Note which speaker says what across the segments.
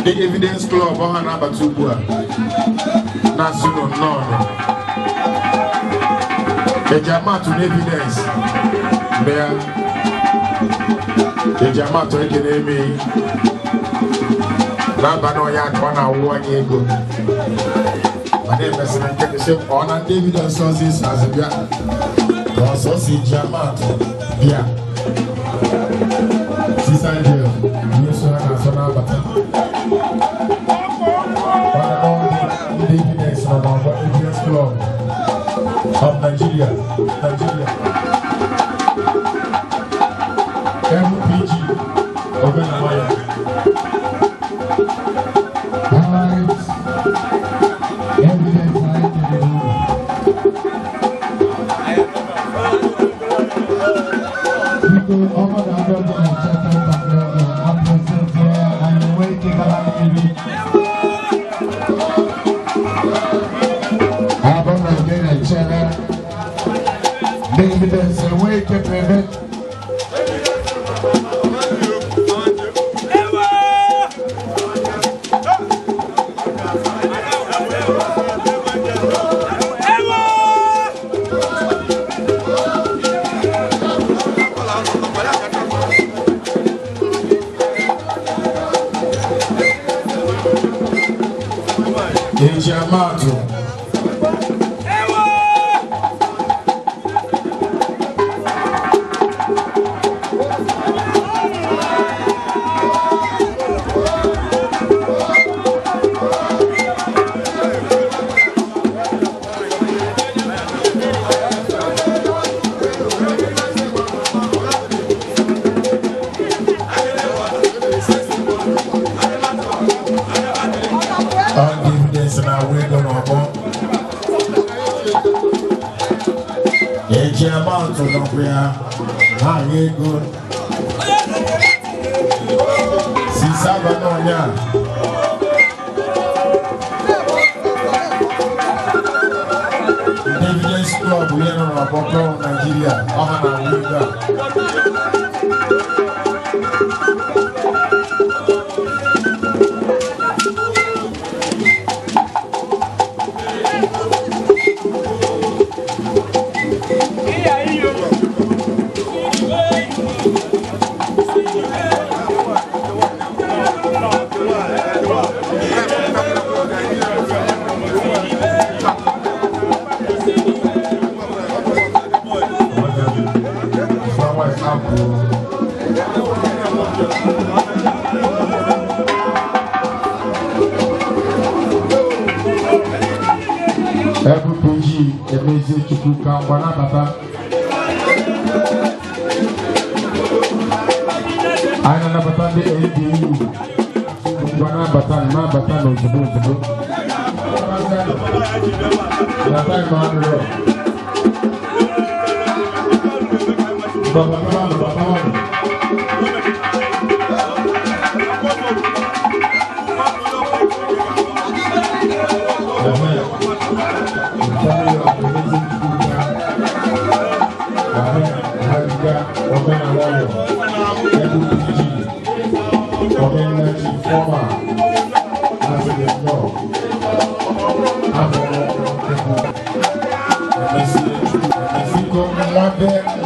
Speaker 1: The Evidence Club ọha na-abata ugbu a na-asị unu nnọọ. Ejiamatụ na Evidence bịa. Ejiamatụ ekele eme n'abalị onye aka ọ na-awụ anyị ego mana emesịrị nke sị ọ na ndị Evidence ọzọ isi azụ bịa ka ọsọ si Ejiamatụ bịa. Sisa Angel ihe so ha na-asọ na-abata. Ndị Evidence nọ n'ọgbọ Evidence Club of Nigeria, Nigeria. MPG Ogenamaya.
Speaker 2: Alright. Evidence anyị kelere unu. Biko ọma na-abịa ọbịa na-echeta ntakịrị ọzọ apresentị ya anyị nwee ike gara n'ihu. Abụ na gị na-echere ndị Evidence enwee ike prevent.
Speaker 1: Ejiamatụ Ejiamatụ nọkwa ya na-ahụ ego sisaba n'ọnya. Ndị Evidence Club ya nọ n'ọgbakọ Nigeria ọha na-ahụ ego a. MPG Emezie Chukwuka ngwa nabata. Anyị na-anabata ndị ADU ngwa nabata nabata n'ozugbo ozugbo. Na taịm adịrọ. Baba baba baba.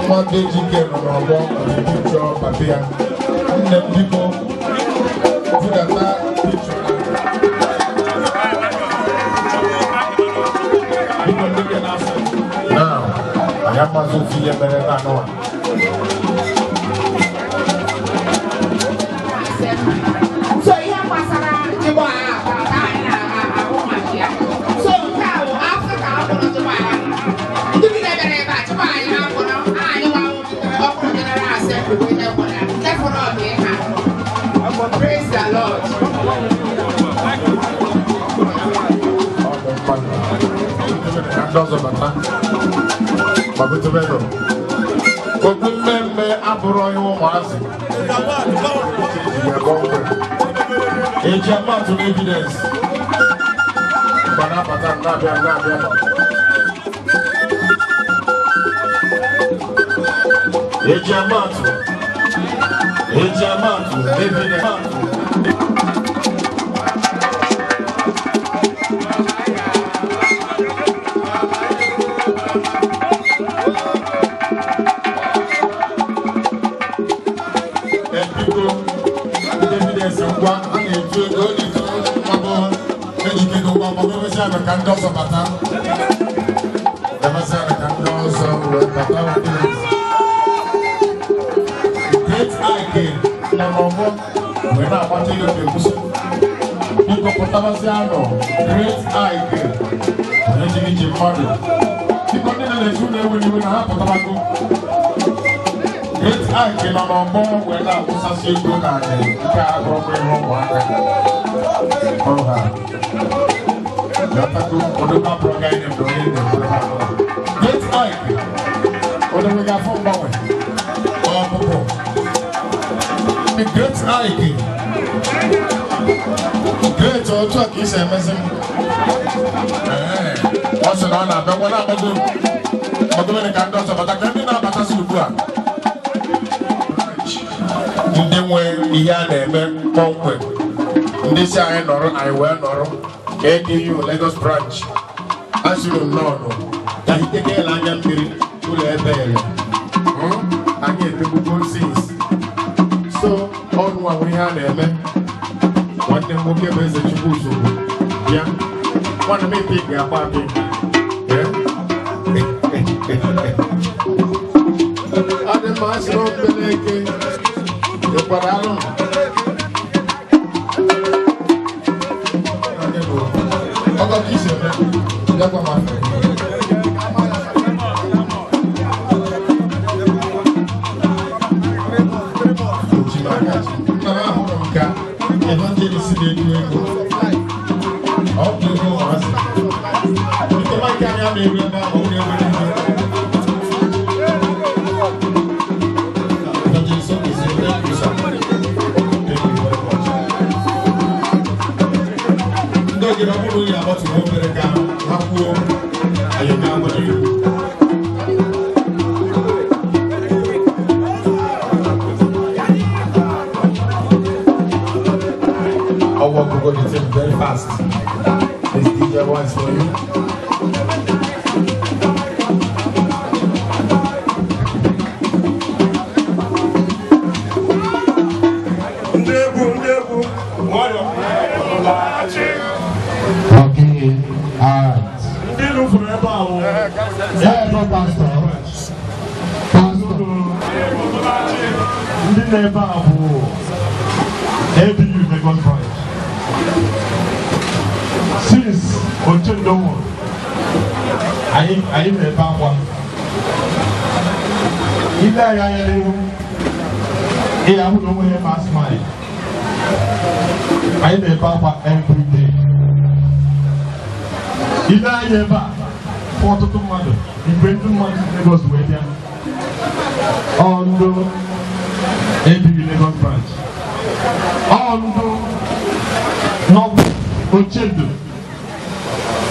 Speaker 1: Nwadé Jike nọ n'ọgbọ pikchọ papa ya. Nne m biko budata pikchọ biko ndị nke na-asụ. Now, anyị amaghị otu ihe mere na anụwa.
Speaker 3: So ihe gbasara Jigbo a anyị na-ahụ maka ya. So nke a bụ afọ ka ọ bụrụ Jigbo a. Ndị niile bịara ebe a Jigbo anyị hapụrụ anyị nwa ọkụrụ General Assembly bụ ihe gwara ya. Nke fọrọ ọ dị ha. Praise the Lord.
Speaker 1: Ndị ọzọ bata. Gbagotebedọ. Okwu mmemme abụrụ onye ụmụazị. Ejiamatụ na Evidence. Mgbe na-abata na-abịa na-abịa. Ejiamatụ. Ejiamatụ Evidence. Ka ndị ọzọ bata. Bịabazianụ ka ndị ọzọ wee bata. Great Ike nọ n'ọgbọ wee na-agbata ihe na-ekwusi. Biko pụtabazianụ. Great Ike onye jiri ji mmadụ. Biko ndị na-esi ụlọ ewu n'iwu na ha pụtabago. Great Ike nọ n'ọgbọ wee na-awụsasị ego n'ala nke a gụrụ ihe ụmụaka. Ọrụ ha. Great Ike, odewega fún mgbanwe ọpụpụ. The Great Ike, Great otu a ka isi emezi m. Ọ sị na ọ na-abịa ngwa na-agbago gbagobere ka ndị ọzọ bata ka ndị na-abatasị ugbu a. Ndị nwe ihe a na-eme kpọmkwem, ndị si anyị nọrọ anyị wee nọrọ. ADU Lagos branch asịrị nnọọ ka itekela anya mmiri ụlọ ebe ya anyị etegbugo since so ọnụ ahụ ihe a na-eme. Nwanne m nwoke bụ Eze Chukwu usoro bịa nwanne m epi ga-akpa apị. Adị mma asịrị obere eke ịkwara alụ. Ọkọ kìí ṣe mẹ́, lẹ́gbọ́n máa fẹ́. Nna m ahụrụ m ka evangelist na-edu ego. Ọ bụ ego ụmụazị. Biko maịkị anyị ama eru ebe ahụ, ọ na-ewe n'ihu. Evangelist Okezie, thank you, sir. Thank you very much. Ndị ogere ọ bụrụ ya agbatu obere ka ha kwuo anyị ga-agba n'ihu. I'll work over the team very fast. This DJ one is for you.
Speaker 2: Okay, all right. Yeah, no, Pastor. Pastor.
Speaker 4: Ndị na-ebe a bụ ABU Lagos branch. Since Ochendo nwụrụ, anyị na-ebe akwa. Ile anyị anya n'ihu, ị ahụ na onweghị ebe a smile. Anyị na-ebe akwa every day. Ile anyị ebe a fụ ọtụtụ mmadụ, igwe ndị mmadụ si Lagos wee bịa. Ọ ndụ ABU Lagos branch. Ọ ndụ n'ọbụ Ochendo,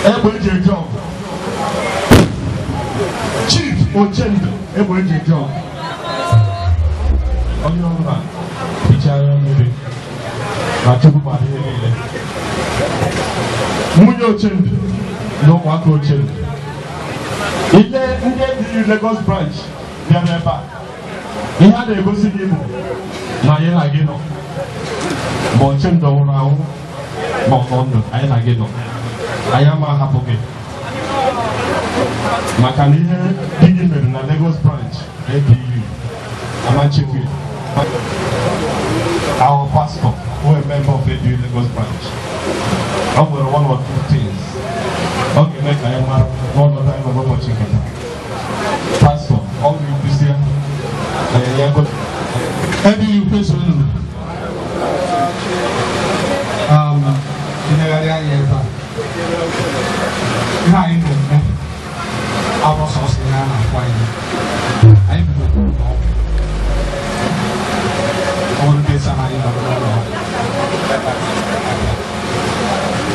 Speaker 4: egbe eji eje ọgụ. Chief Ochendo, egbe eji eje ọgụ. Onye ọbụla hichara mmiri na Chukwu mara ihe niile. Nwunye Ochendo na ụmụaka Ochendo. Ile ndị ABU Lagos branch bịara ebe a. Ihe a na-egosi gị bụ na anyị na gị nọ. Ma Ochendo nwụrụ anwụ ma ọ nọ ndụ, anyị na gị nọ. Anyị ama ahapụ gị. Maka na ihe di gị mere na Lagos branch ABU amachikwu. Our pastor, who is a member of ABU Lagos branch, ọ nwere one or two things. Ọ ga-eme ka anyị mara n'ọnọdụ anyị nọ n'ụbọchị nke taa. Pastor, ọ ga-ekwuzi ya na ya go.
Speaker 2: ABU kwesịrị nlegharị anya ebe a. Ihe anyị na-eme abụ sọsọ ihe a na-akwa anyị. Anyị bidoro ụlọ ọgwụ. Ọ bụrụ ndị esa na anyị nọrọ n'ụlọ ọgwụ.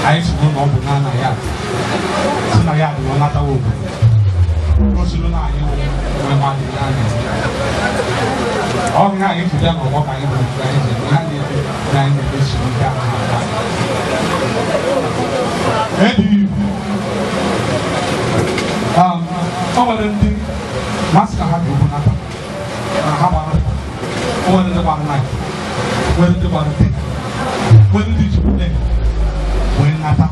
Speaker 2: Anyị si n'ụlọ ọgwụ na na ya. Si na ya dị natawa obodo. O siri na anyị nwee mmadụ ihe anyị na-eme. Ọ ihe anyị ji bịa n'ọgbọ ka anyị bụ anyị ji eme. Ihe anyị na-eme na anyị na-emesi ike ahụ na
Speaker 4: ABU. O nwere ndị masị ka ha ga-ebu nata na ha gbara, o nwere ndị gbara night, nwere ndị gbara day, nwere ndị ji plane wee nata.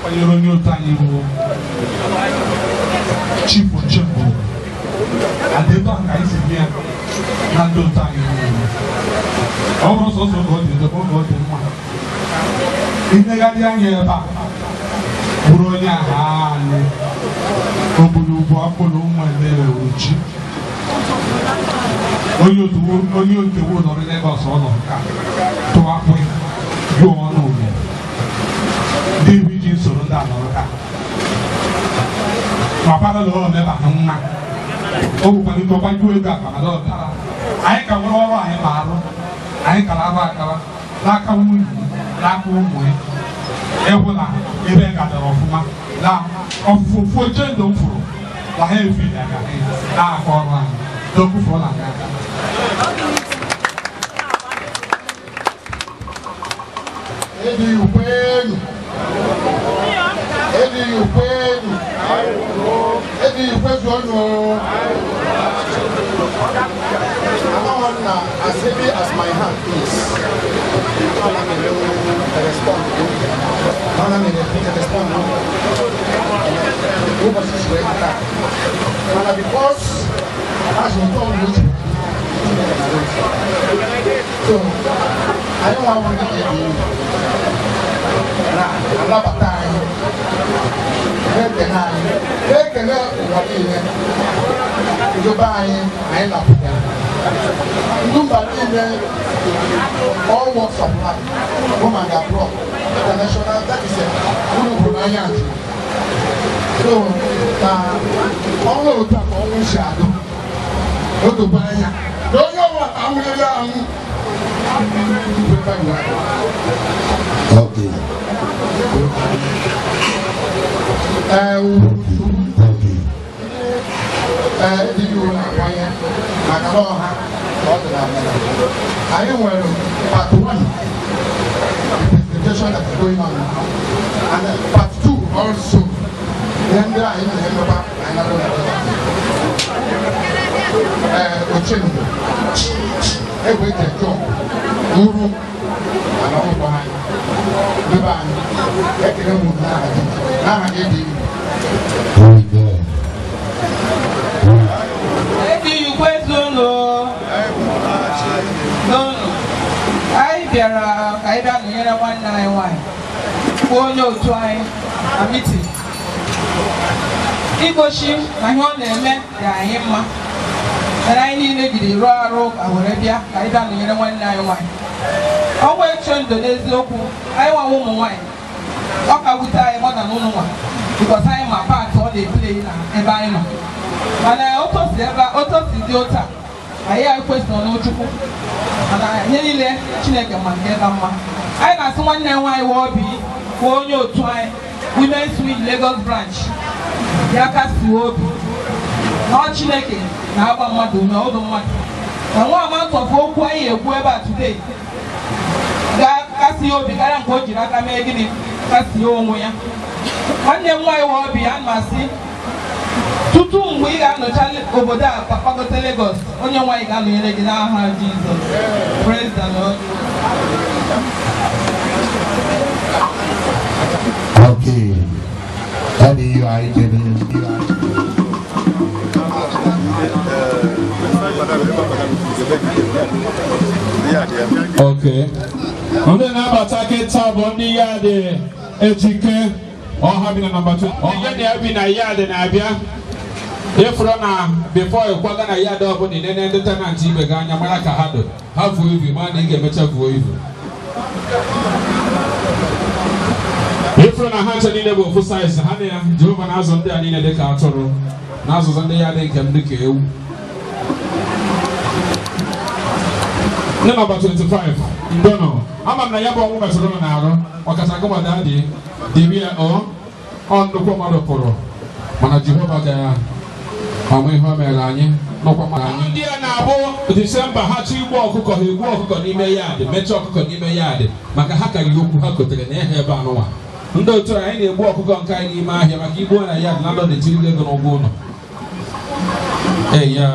Speaker 2: na-akwanyere onye otu anyị bụ Chief Ochembo adịtọ ka anyị si bịa na ndị otu anyị niile. Ọ bụrụ sọsọ ka ọ dị njọ ka ọ dị mma. Inegharị anya ebe a bụrụ onye agha anyị obodo ugwu akpụrụ ụmụ ebere oji onye otu nọrọ Lagos ọ nọ ka tụwapụ gụọ ọnụ ụlọ ndị ibu iji nsoro ndị anọrọ ka ma para na ọ meba na nwa o bụkwara ike ọgbajuo ego akpa na dọtara anyị ka nwere ọrụ anyị ma arụ anyị kara arụ akara n'aka nwunye n'aka ụmụ ya ịhụ na ebe gadara ọfụma na ọfụfụ oche ndụ m fụrụ na ha efi na-aka ọrụ anyị n'okwufụrụ na aka.
Speaker 1: As heavy as my hand is, because as you come with, so I don't want to get you. All walks of life, home and abroad, international, that is a good. So, all the time, all the shadow, all the banya. Don't know what I'm going to.
Speaker 5: Okay. Okay.
Speaker 1: I am part 1, the presentation that is going on now, and part 2 also. Then there I am Ochendo, Ewete John, Guru, and all behind.
Speaker 5: Very good.
Speaker 3: Anyị bịara ka anyị bịa nọnyere nwanne anyị nwaanyị bụ onye otu anyị na mitin igosi na ihe ọ na-eme dị anyị mma mere anyị niile jiri rụọ arụ ka were bịa ka anyị bịa nọnyere nwanne anyị nwaanyị. Ọnwa eche ndụ n'eziokwu anyị nwawa ụmụ nwaanyị ọ ka wute anyị mọda na ụlọ nwa bikọs anyị ma paatị ọ na-eplei na ebe anyị nọ mana otu si dị otu a anyị ekwesịrị n'Chukwu mana ihe niile Chineke ma nke ka mma. Anyị na-asị nwanne nwaanyị Obi bụ onye otu anyị Women's Wing Lagos Branch ya kasiwe obi na ọ Chineke na-agba mmadụ ume ọdụ mmadụ na nwa amantọfụ okwu anyị ekwu ebe a today ga-akasi obi karịa nke o jiri aka mee gịnị kasie onwe ya. Nwanne m nwaanyị Obi a na-asị tutu mgbe ị ga-anọcha obodo a kpagote Lagos onye nwaanyị ga-anọnyere gị n'aha Jizọs. Praise the Lord.
Speaker 5: Okay.
Speaker 6: Okay. Ndị na-abata kịta bụ ndị ya dị ejike ọha bi na nọmba 2. Ndị ya bi na ya dị na-abịa. Ifuru na before ịkwaga na ya dị ọbụla inene ndị tenant ibe gị anya mara ka ha dị ha vuo ivu ma na ị ga-emecha vuo ivu. Ifuru na ha nche niile bụ ofu saiz ha na ya Jehova na-azụ ndị a niile dịka atụrụ na-azụzụ ndị ya dị nke m dịka ewu. Ndị nọmba 25 ndono ama m na ya bụ ọnwụ metụrụ ụlọ na-arụ ọkacha gụmada dị dịrị ya ọ nnukwu mmadụ pụrụ mana Jehova ga-amụ ihe o mere anyị n'ọkwa mmadụ anyị. Ndị a na-abụ Disemba ha chọ igbu ọkụkọ ha egbu ọkụkọ n'ime yaadị mechaa ọkụkọ n'ime yaadị maka ha karịrị okwu ha kotere na ihe ebe anụnwa. Ndị otu anyị na-egbu ọkụkọ nke anyị n'ime ahịa maka igbu na yaadị na ndụ na-etiri ego n'ụgwọ ụlọ. Ee ya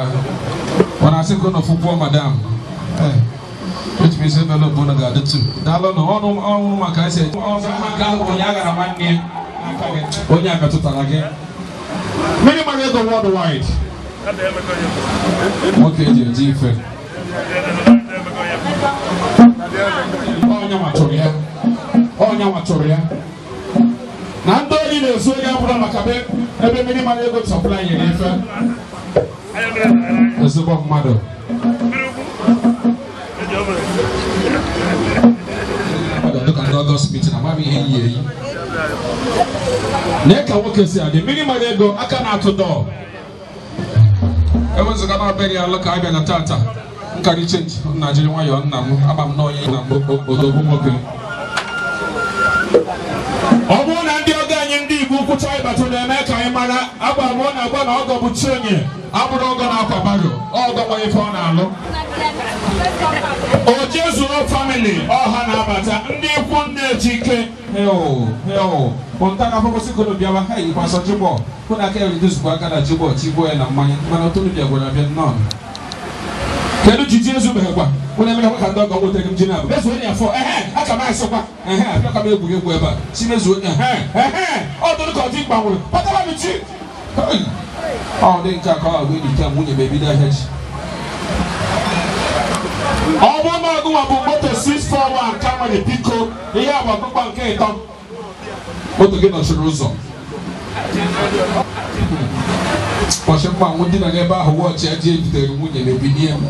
Speaker 6: ọ na-asị ka ụnụ fụkwuo madam which means envelope ụnụ ga-adị tu. Daalụ nụ ọnụ maka esi ọnụ maka ahụ onye aghara nwanne ya. Onye a metụtara gị. Mmiri mara ego worldwide. Nwoke eji eji ife. Onye nwatụrụ ya. Onye nwatụrụ ya. Na ndị oyi na-ezu onye abụrụ maka ebe mmiri mara ego supply nyere ife. Ezigbo mmadụ. Neka nwoke si adị mmiri mara ego aka na-atụ dọọ. Ewezụga na ọbịa ya alụ ka abịa na tata nkarị chenji nna jiri nwayọọ nna m ama m na onye na odogwu nwoke. Ọ bụrụ na ndị ọgọ anyị ndị Igbo kwụcha ịbatụ na-eme ka anyị mara agba m ọ na-agba na ọgọ bụ chi onye abụrụ ọgọ na-akwa baro ọgọ nwere ife ọ na-alụ. Ojezuo family ọha na-abata ndị ikwu nne Ejike. Pọntana afọkwụsị kono bịawa ha yikwa sọ jibọ hụ na aka ya ridozukwa aka na jibọ tigbuo ya na mmanya mana otonu bịa gwara bịa nnọọ. Kedu jiji ezubeghịkwa ụnụ emeghekwa ka ndị ọgọ nwetere m ji na-abụ mezuo ya afọ ehe aka m asịkwa ehe abịa ka m egwuregwu ebe a si mezuo ehe ehe ọ dụrụ ka ọ dị mgbanwere kpatara m ji ọ dị nke a ka ọ agụ enyi nwunye m ebido ahịa ji. Ọ bụrụ na ọgụnwa bụ moto 641 ka nwere biko ihe a bụ ọkpụkpọ nke ịtọ moto gị nọchiri ụzọ kpọchi mgbanwụ ndị na ebe ahụ wọchị ya ji ebitere nwunye na ebinie m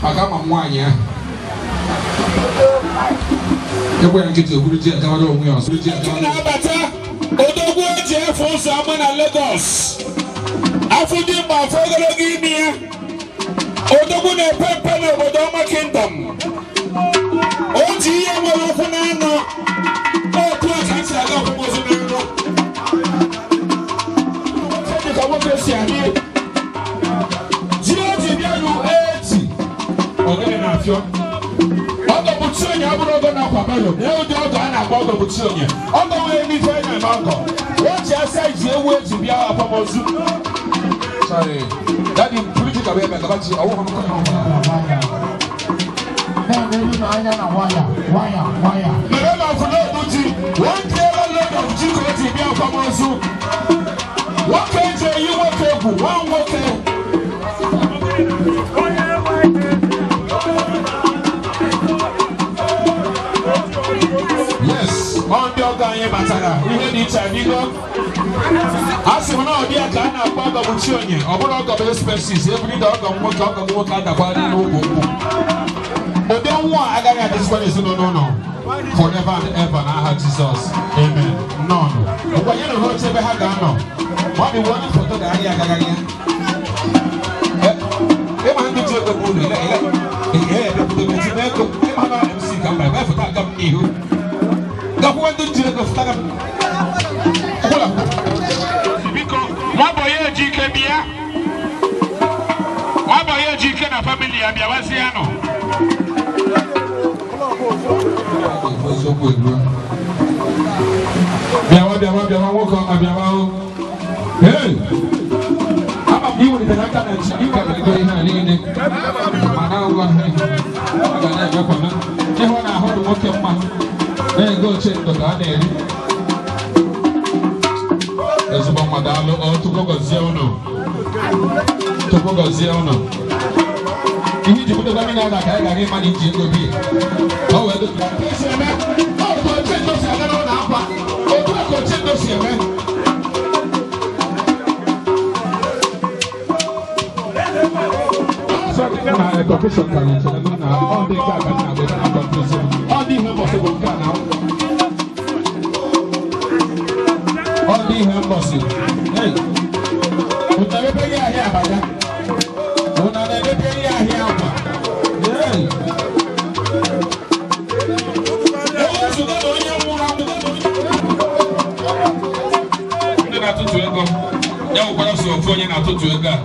Speaker 6: maka ama m nwaanyị ahụ ekwe ya nkịtị okwuru ji agawara onwe ya ọzọ. Na-abata odogwu eji efe ụzọ ama na Lagos afọ dị mgba afọ ogologo imi ya. Odogwu na-epe mpe n'obodo Ọma Kingdom. O ji ihe nwere ụkwụ na-anọ otu a ka esi aga ọkpụkpọzi na nrọ. Dị ka nwoke si adị. Ji o ji bịaru eti. Ogene na-afịọ. Ọgọ bụ chi onye abụrụ ọgọ na-akwa baro. Na ụdị ọgọ a na-akpọ ọgọ bụ chi onye. Ọgọ nwere ebe ife na-eme ọgọ. O ji asa iji ewu eji bịa akwamozu. Sorry. Daddy, political baby, I want to Yes, on the other hand, ihe dị iche adịgo. A sị m na ọ dị ya ka a na-akpọ ọgọ bụ chi onye ọ bụrụ ọgọ bụ expenses ebiri ọgọ nwoke ọgọ nwoke adakwara n'ụkwụ nkwụ. Ụdị nwa agaghị adịzikwa n'ezinụlọ ụlọ forever and ever n'aha Jizọs. Amen. Nnọọ. Ngwa nye na oche ebe ha ga-anọ. Ma ọ bụ onye foto ga-arị agagharị ya. Ịma ndị ji ego bụ ụlọ ego ịma na MC ka mba ebe foto aga m n'ihu. Gakwuwe ndị ji ego foto aga m. Biko, nwabọyị Ejike bịa. Nwabọyị Ejike na famili ya bịawazie nụ. Bịawa bịawa bịawa nwoke ọma bịawa o. Hey! Ama m iwelitere aka na nchi ịkabirigo ihe a niile. Mana ngwa a ga na-emekwana. Ịhụ na ahụ dị nwoke mma na-ego oche ndụ ka a na-eri. Ezigbo mmadụ alụ ọ Chukwu gọzie unu. Chukwu gọzie unu. Ihe iji butekwa mmiri ada ka anyị gara ịma na iji ego bi. Ọ wee dotu. Esi eme, otu oche ndo si aga n'ụlọ akwa. Otu a ka oche ndo si eme. Ọ dị ihe mbọsị bụ nke a na ọ dị ihe mbọsị. Unu na-emepe ahịa abada. Unu na-emepe ahịa akwa. Ewezụga na onye nwụrụ anwụ. Ndị na-atụtụ ego ya nwekwara so ofu onye na-atụtụ ego a.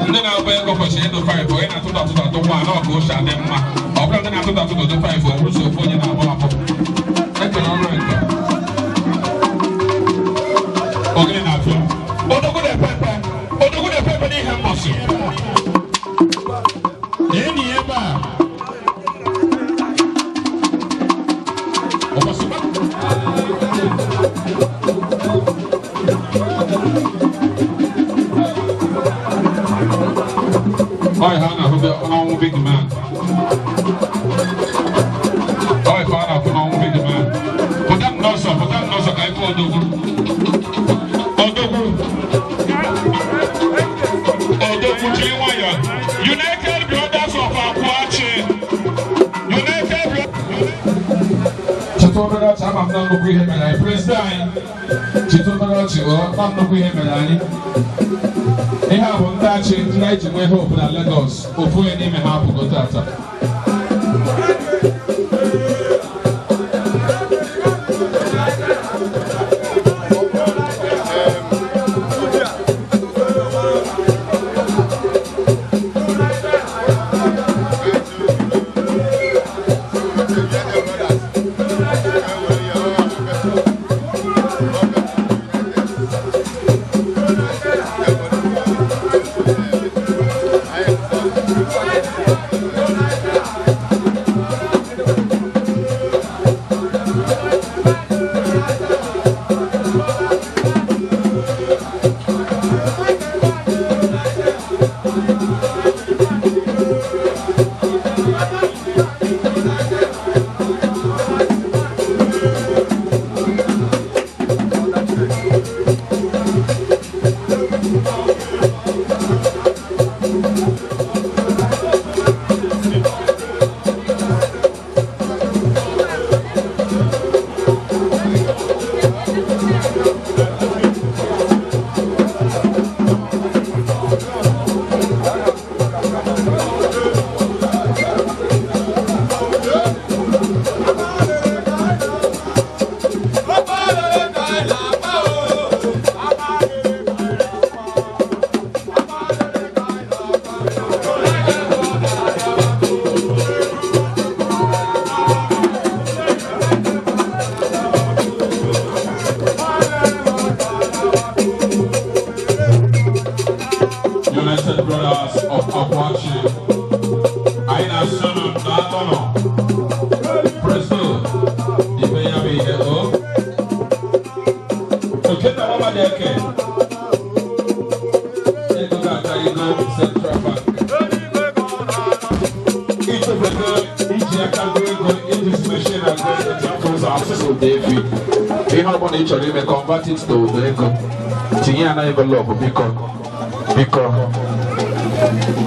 Speaker 6: Ndị na-agba ego kwesịrị ịdụ 5 onye na-atụtụ atụtụ atụ nwa anọ ka oche adị mma. Ọ bụrụ ndị na-atụtụ atụtụ dị 5 ọ bụrụ so ofu onye na-abụ abụ. Ekele ọrụ nke. Ogene na-afịa. Odogwu na-epe epe. Odogwu na-epe epe n'ihe mmasị. Enyi ebe a. Ọbọsị a na-ahụ n'ọnwụ big man. Ọ ife a na-ahụ n'ọnwụ big man. Pụta m n'ọsọ, pụta m n'ọsọ ka ife odogwu. Odogwu. Odogwu jiri nwayọọ. United Brothers of Akwachi. United Brothers. Cheta obere ọchị ama m na nnukwu ihe mere anyị. President anyị. Cheta obere ọchị ọ na nnukwu ihe mere anyị. Ihe a bụ ndị achị ndị anyị ji nwee hope na Lagos. Ofu onye n'ime ha apụgo tata. United Brothers of Akwachi. Anyị na-asụ n'atọ nọ. Presto, ife ya bụ ihe o. Okenna Mama Eke. Ego ga-ata ego Central Bank. Ichebego iji aka gụọ ego iji machine agụ ego ji ụzọ asụsụ ụda efi. Ihe ọ bụla ị chọrọ ime convert it to ụda ego. Tinye ya na envelope biko. Biko.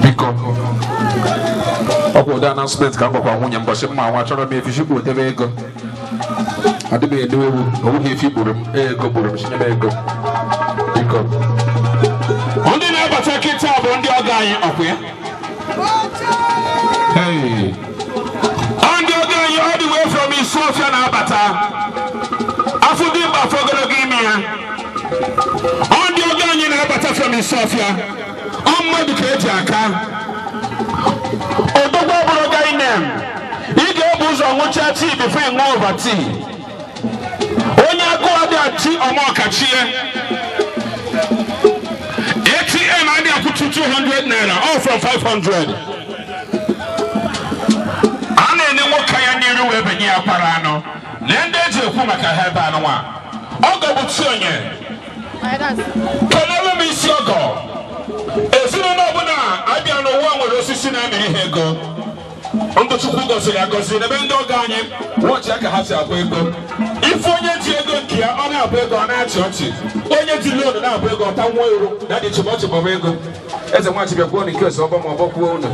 Speaker 6: Biko. Ọkwa ụdị announcement ka m gwakwa nwunye m mbọchị mma nwa chọrọ m efi chukwu debe ego. Adịbeghị edo ewu, owughị efi gburu m, ego gburu m, chinye m ego. Biko. Ndị na-abata kịta bụ ndị ọgọ anyị ọkwa ya? Hey. Ndị ọgọ anyị all the way from Isuofia na-abata. Afọ dị mkpa afọ ogologo ime ya. Ndị ọgọ anyị na-abata from Isuofia. Ọ mmadụ ka eji aka. Odogwu ọbụrụ guy name. Ị ga-ebu ụzọ ṅụchaa tii before ị ṅụọ over tii. Onye agụụ adịghị achị ọma ọkachie. ATM adịghị akwụchu 200 naira, all from 500. A na-enye nwoke ya n'iru wee benye ya kwara anụ. Lee ndị eji ekwu maka ha ebe anụ nwa. Ọgọ bụ chi onye. Kelere m isi ọgọ. Ezinụlọ ọbụla abịa n'ụwa nwere osisi na-amịrị ha ego. Ndụ Chukwu gọziri agọzi n'ebe ndị ọgọ anyị wọchị aka ha si abụ ego. Ife onye ji ego nke ya ọ na-abụ ego ọ na-achị ọchị. Onye ji loan na-abụ ego ọ tanwuo ero na dị chịbọchị maọbụ ego. Eze nwachi bịa kwuo nke ose ọbọ ma ọbọ kwuo unu.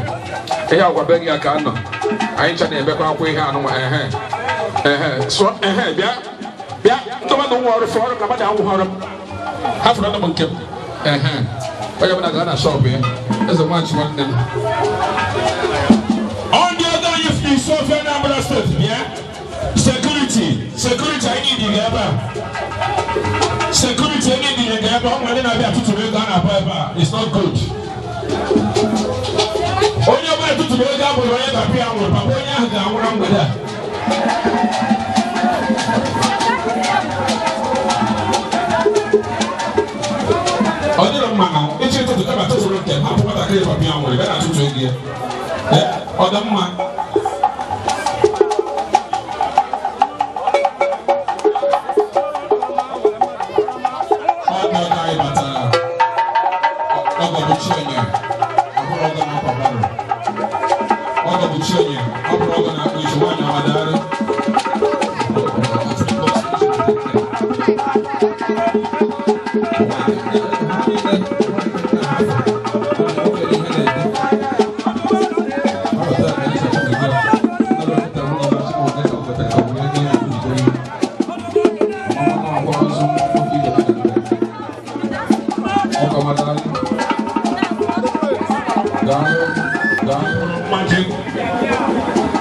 Speaker 6: Ihe agwa be gị ya ka nọ. Anyị ncha na-emekwa akwụ ihe anụnwa ehe. Ehe sụọ ehe bịa bịa ndị mmadụ nwa ọrụ fọrọ na mmadụ anwụ ọrụ m. Ha fụrụ ọnụ m nke m. Ehe. Onye ọbụla gaa na shọpụ ya. Eze nwachi nwanne m. Ndị ọgọ anyị fi Isuofia Anambra steeti bịa. Security, security anyị niile ebe a. Security anyị niile ebe a. Ọ nwere ndị na-abịa tụtụrụ ego a na-abụ ebe a. It's not good. Onye ọbụla tụtụrụ ego abụrụ onye papa ya nwụrụ, papa onye ahụ ga-anwụ na mgbede a. Ọ dịrọ mma na ịchị tụtụ kama tụtụrụ nke m, hapụ nwatakịrị papa ya nwụrụ, ebe na-atụtụ ego ya. Ọ dị mma. Ọ ọgọ anyị batara. Ọgọ bụ Chinyere. Ọ bụrụ ọgọ na-akwa baro.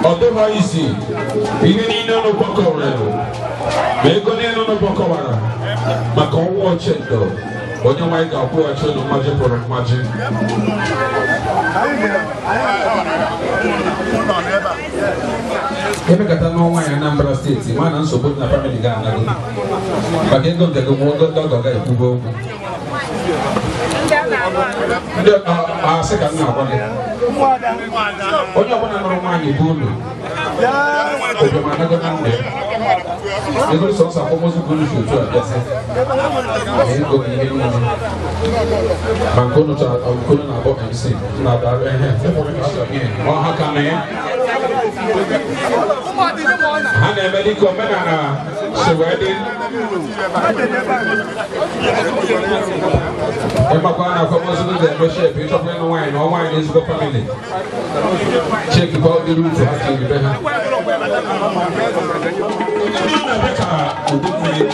Speaker 6: Ọ dịghị isi ihe niile unu gbakọrọ ma ego niile unu gbakọwara maka ọnwụ Ochendo onye nwaanyị ga-akwụghachi unu mmaji pụrụ mmaji. Emekata n'ọnwa ya Anambra steeti ma na nsogbu dị na famili ga-anago maka ego nke gị nwụọ ndị ọgọ ga-ekwugo okwu ndị asị ka m na-agwa gị onye ọbụla nụrụ nwaanyị bụ unu obiọma anago na nne ego sọsọ akwamozu bụ unu si otu a bịasị na ego bụ ihe niile ma nke unu chọrọ nke unu na-abọ MC na-abịa ehe ọha ka na ya ha na-eme dịka omenala si wee dị ịmakwa na akwamozu ga-eme shepu ịchọkwa ịnụ nwaanyị na nwaanyị na ezigbo famili chekikwa ụdịrị utu ha tiri be ha ndị na-abịa ka udu mmiri.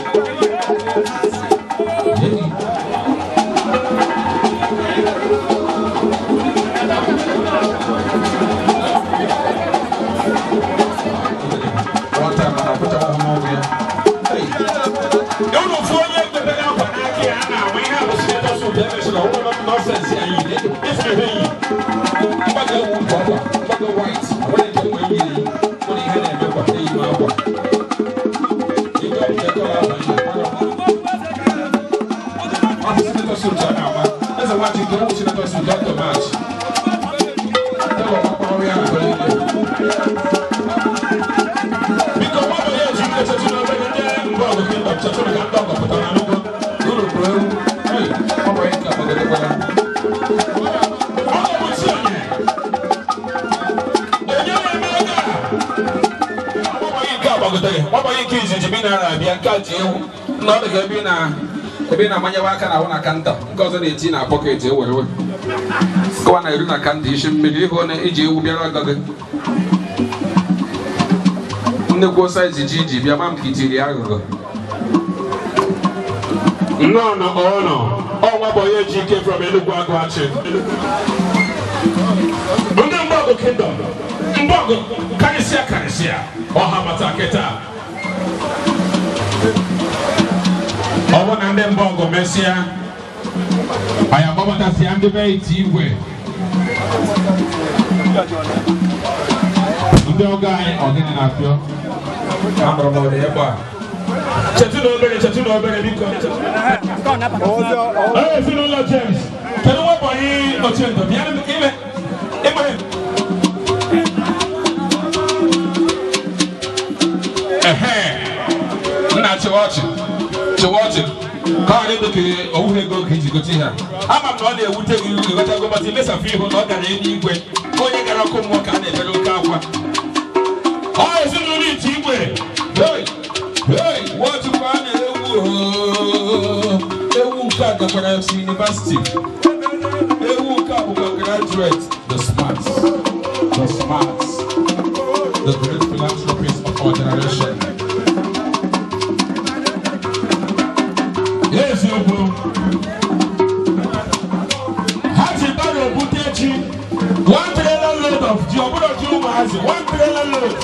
Speaker 6: Ebe na-amanyewe aka na ahụ na kanta nke ọzọ na-eti na pọketị ewerewe kọwa na eru na kanta isi mmiri ịhụ na iji ewu bịara ọgọ gị nnekwu saizi ji iji bịa ma m ka itiri aghụghọ
Speaker 1: nnọọ ọnọ ọnwa bụ onye ji ike from Enugu Agụachi ndị Mgbọgụ Kingdom Mgbọgụ karịsịa karịsịa ọha mata kịta ọ bụ na ndị Mgbọgụ mesịa anyị agbabatasịa ndị be iti igwe ndị ọgọ anyị ọgịnị na-apịọ
Speaker 6: amụrụ m ụdị ebe a
Speaker 1: chetụ na obere chetụ na obere biko. Ezinụlọ James kedu nwa bụ anyị Ochendo bịa ime ime
Speaker 6: ehe nna chịwa ọchị chịwa ọchị ka ọ dị ka owuhe ego ka iji gote ihe a ama m na ọ na-ewute gị ịghọtago mata imesafụ ihu na ọ gara eluigwe onye gara ọkụ mmụọ ka a na-ebere oke akwa
Speaker 1: ọ ezinụlọ iti igwe.
Speaker 6: Hey! Hey! Wọchukwu a na-ewu ewu nke a gakwara FC University ewu nke a bụkwa graduate the smarts the great philanthropist of our generation.
Speaker 1: Eziokwu ha ji baro bute ji one trailer load of ji ọ bụrụ ji ụmụazị one trailer load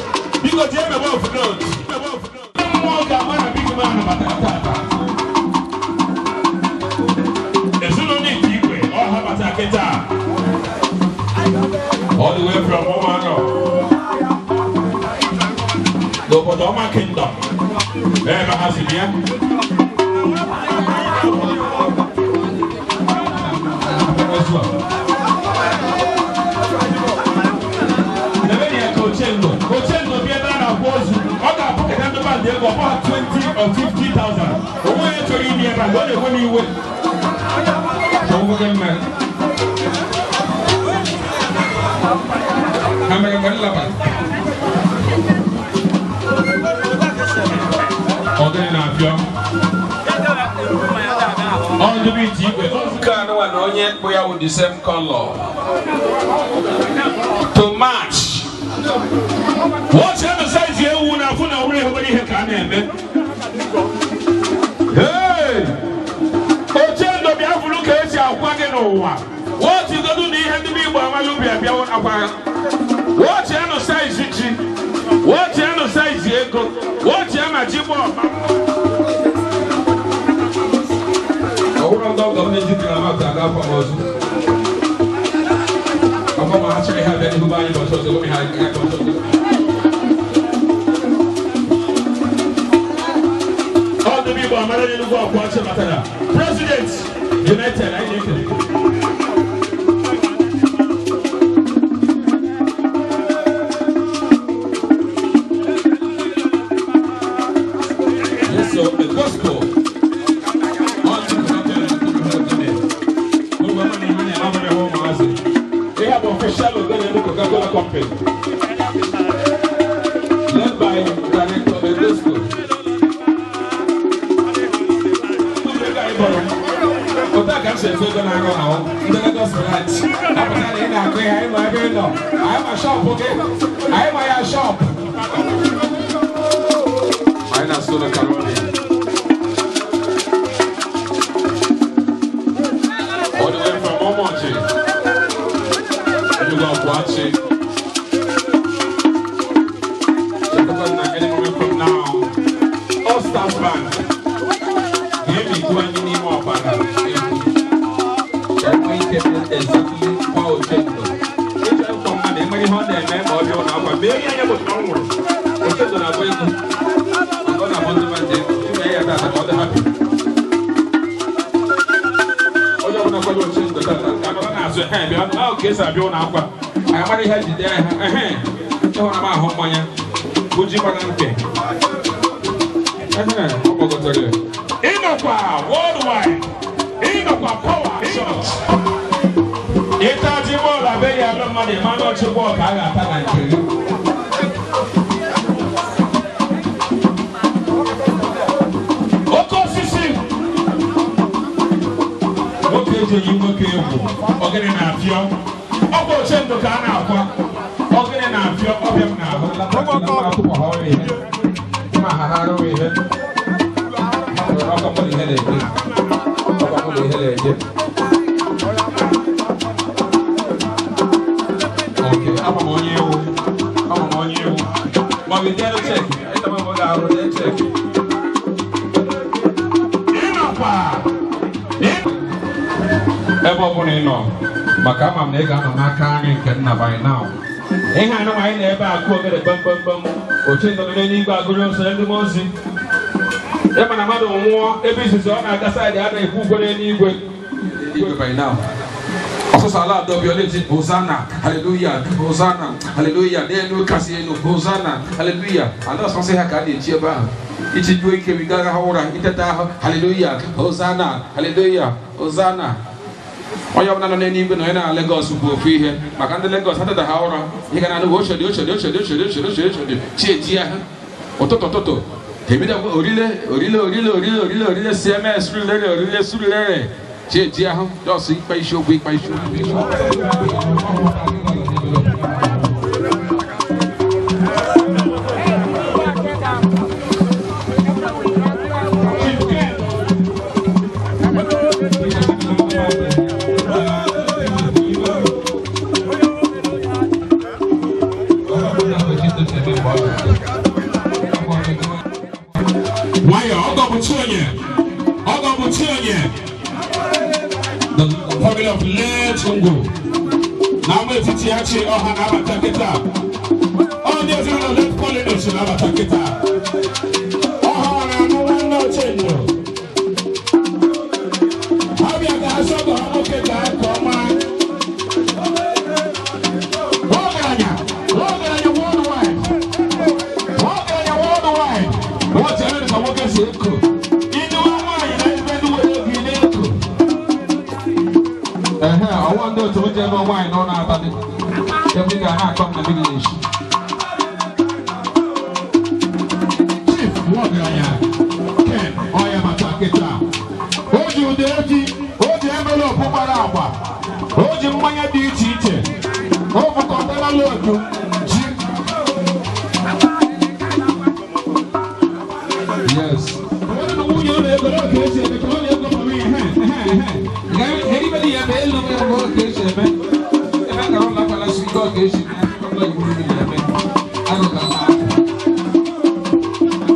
Speaker 1: biko ji emebe of load mmụọ ga-ama na big man batara tata ezinụlọ ite igwe ọha bata kịta all the way from Ụmụanọ n'obodo Ọma Kingdom ebe ha si bịa. Ochendo bịa ebe a na-akwụ ozu ọ ga-abụ keta ndị bandị ego ọ bụghị 20 or 50,000 onwe ya chọrọ ime ebe a ọ na-enwe m iwe.
Speaker 6: Ha mere mgbe nlaba
Speaker 1: ọ gịnị na-apịọ?
Speaker 6: Ndị bụ ite igwe nke anụwa na onye kpụ ya wụ the same color to match. Wọ́n ti size ewu na afụ na ọhụrụ ihe obere ihe ka a na-eme. Ochendo bịa fụrụ ka esi akwa gị n'ụwa. Wọ́n ti godu na ihe ndị bụ Igbo amalụ bịa bịa akwa ha. Wọ́n ti anụ size ji. Wọ́n ti anụ size ego. Wọ́n ti ama ji gba ọma. Ọhụrụ ndị ọgọ m na-eji granọt aga afọ m ọzọ. Ọkọ ma ha chọrọ ihe abịa n'ihu be anyị bọchị ọzọ, gome ha aga bọchị ọzọ. President United, I think. Yes, so the gospel. They have official Coca-Cola company led by Director Gospel. I'm a shop, okay? I'm a shop. I'm a Caroni. All the way from Omochi. You go watching. Any from now. All Stars Band. Give me 20 more. Exactly how Ochendo. Worldwide. Ịnọkwa power shot. Ịta ji bọọlụ abịaghị alụ mmadụ ịma na ọchị bọọlụ ka a ga-ata na nke gị. Oke osisi nwoke ejighị nwoke egwu ogene na-apịọ ọ bụ Ochendo ka a na-akwa ogene na-apịọ ọbịa m n'ahụ Okay, I'm on you. I'm on you. But we did check. I'm check. Ebe ọbụla ị nọ maka ama m na ị ga-anọ n'aka nri nke nna by now. Ihe anụ anyị na-ebe akụ ogere gbamgbamgbam Ochendo nọ n'eluigwe agụrụ nsọ ndị mmụọ ozi. Ebe na mmadụ nwụọ ebe izizi ọ na-aga saịdị a na-ekwu ụgwọ n'eluigwe. By now. Ọsọsọ ala adọbi ọ na-eti Hosanna, hallelujah, Hosanna, hallelujah, n'elu kasị elu, Hosanna, hallelujah. Ala ọsọsọ ha ka a na-echi ebe ahụ. Ichi juo ike wigara ha ụra, iteta ahụ, hallelujah, Hosanna, hallelujah, Hosanna. Onye ọbụla nọ n'eluigwe na onye na Lagos bụ ofu ihe maka ndị Lagos ha teta ha ụra ị ga na-anụ Oshodi, Oshodi, Oshodi, Oshodi, Oshodi, Oshodi, Oshodi, chi eji ya ụtụtụ ụtụtụ ebido orile orile orile orile orile orile CMS rilere orile surulere chi eji ahụ jọsụ ịkpa isiokwu ịkpa isiokwu. The family of Lechungu. Now we teach Ohana Bataketa. All the other left pollination Bataketa. Ohana no one no change. Abia Gasogo Oketa Koma. Ogaranya, Ogaranya worldwide. Ogaranya worldwide. What you know is a worker. I want to do wine on our body. Every guy I come to village. Chief Wagaya, Ken, I am a Taketa. Oh, you dirty. O ji mmanya dị iche iche. O bụ container load ji. Yes. Nwunye ụlọ ego na ka esi eme ka ọ na-ego mama ihe
Speaker 2: Anybody eme elu m ebe ọ ka esi eme ebe ka ụlọ akwala si ike ọ ka esi eme ụlọ iwu ndị na-eme agụ ka mma.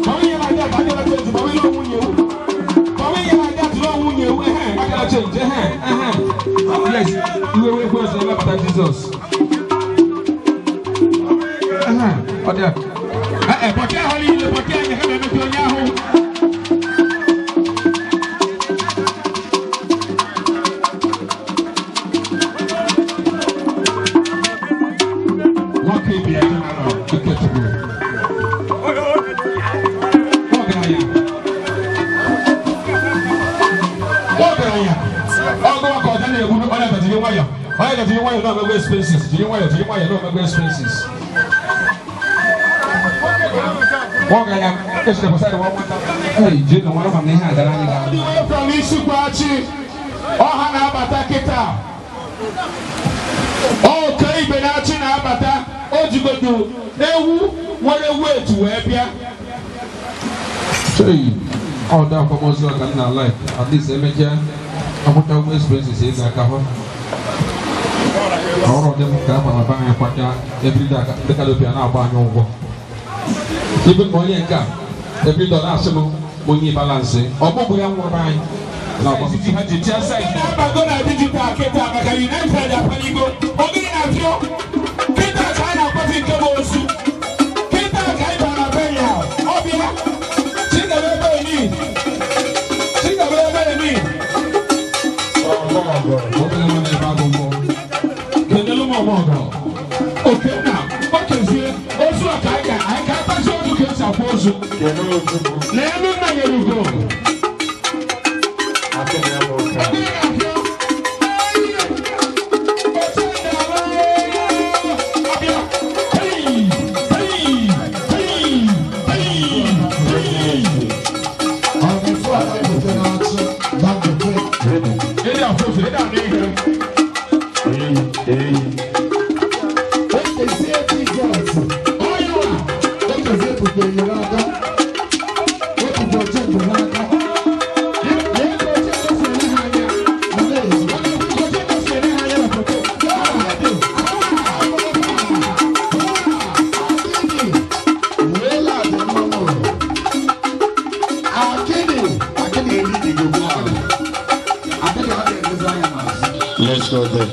Speaker 6: Mama ihe na-adị ata adịla chenji mama ihe nwunye ewu. Mama ihe na-adị atụrụ nwunye ewu ehe
Speaker 2: Akala change ehe ehe. Yes, iwe wee kwe ọsọ ebe bata Jizọs. Ehe, ọ dị a.
Speaker 6: Ee, bọkị ahụ niile bọkị anyị ha na-emepe onye ahụ. Nwoke ibe ya general Ikechukwu. Ọgaranya. Ọgaranya. Ọgụ maka ọja na-egbu onye ga jiri nwayọ. Onye ga jiri nwayọ na omegbe expenses.
Speaker 2: Jiri nwayọ jiri nwayọ na omegbe expenses. Ọgaranya echete kwụsarị nwa nwata. Ee, jiri na nwara ma na ihe agara anyị ga-abụ.
Speaker 6: Ndị wee from Isukwachi, ọha na-abata kịta. Oke ibe na-achị na-abata, o jigodo ewu nwere weight wee bịa.
Speaker 2: Chei, ọ dị akwamozu a ka m na-like, at least emechaa akwụcha ụgwọ expenses ị ga-aka hụ. Ọrụ dị m ka a mara be anyị kwacha everyday aka ndị kalopia na-agba anyị ụgwọ. Ibe ma onye nke a everyday ọ na-asị m onye balansị, ọ bụghị ya nwụrụ anyị na-agba
Speaker 6: Etiti ha ji tia side. Na-abago na digital kịta maka United apaligo. Ogiri na-apịọ. Kịta ka a na-akpọzi nke bụ osu. Kịta ka anyị bara be ya. Ọ bịa. Chidebe ebe eni. Chidebe ebe eni.
Speaker 2: Obere nwa na-ebe agụ mbọ.
Speaker 6: Kenelu m ọmọgọ. Okenna, o kezie ozu a ka anyị ga anyị ka akpazi ozu ka esi akwa ozu. N'elu nna nyere ugo. Ogiri na-apịọ. Ọbịa. Hey, hey, hey, hey, hey. Ele afọ ele anụ ihe. Onye nwa.
Speaker 1: Let's go there.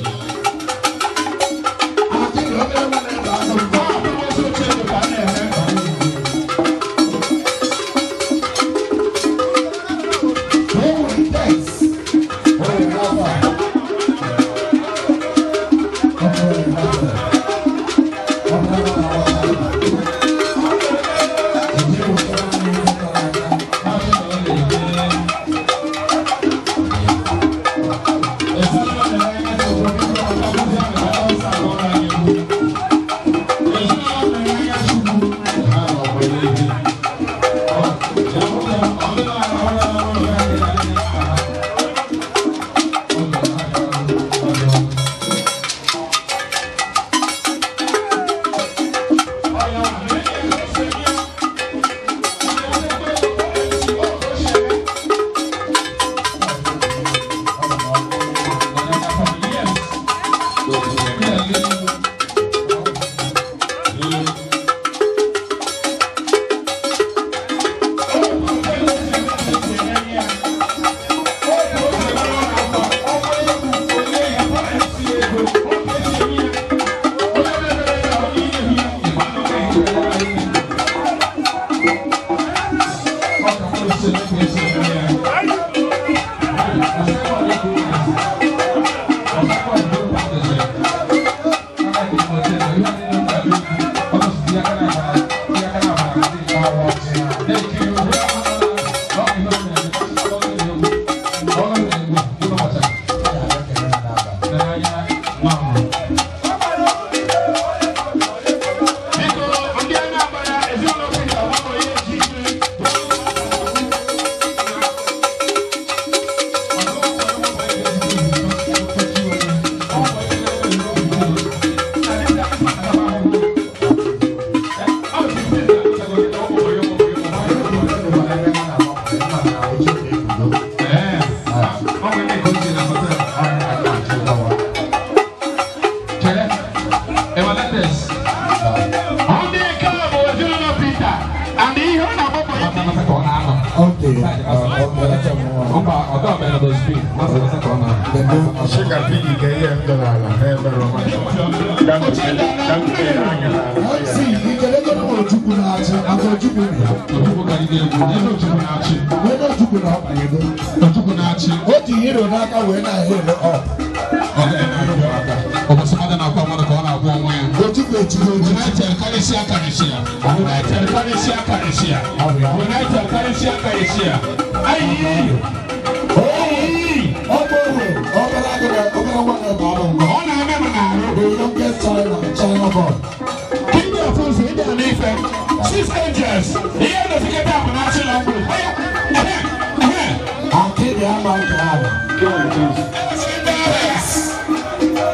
Speaker 6: Mba, ọ dabeghị na dustbin.
Speaker 1: Ṣé ka pigi ka ihe m dọrọ ala ha emere ọma? Dangote anya n'ala.
Speaker 5: MC, ikelego na Ojukwu na-achị, maka Ojukwu na ya.
Speaker 6: Ojukwu karịrị egwu, n'ebe Ojukwu na-achị.
Speaker 5: N'ebe Ojukwu na ọ banyego.
Speaker 6: Ojukwu na-achị.
Speaker 5: O ji hero n'aka wee na-ahịrị ọ.
Speaker 6: Ụbọchị mmadụ na-akwa mmadụ ka ọ na-agwa onwe ya.
Speaker 5: Ojukwu echigo ochichi.
Speaker 6: United karịsịa karịsịa. United karịsịa karịsịa. United karịsịa karịsịa. Ayi! Oyi!
Speaker 5: Ọ bụ owe, obere agụrụ, obere nwa na-ebe abụ ngọ.
Speaker 6: Ọ na-eme m n'arụ.
Speaker 5: The youngest China, China boy.
Speaker 6: King of Alfonso, ịdị ala ife. Six angels. Ihe notiketa bụ na-achị na mgburu.
Speaker 5: Akịdị ama nke ahụ.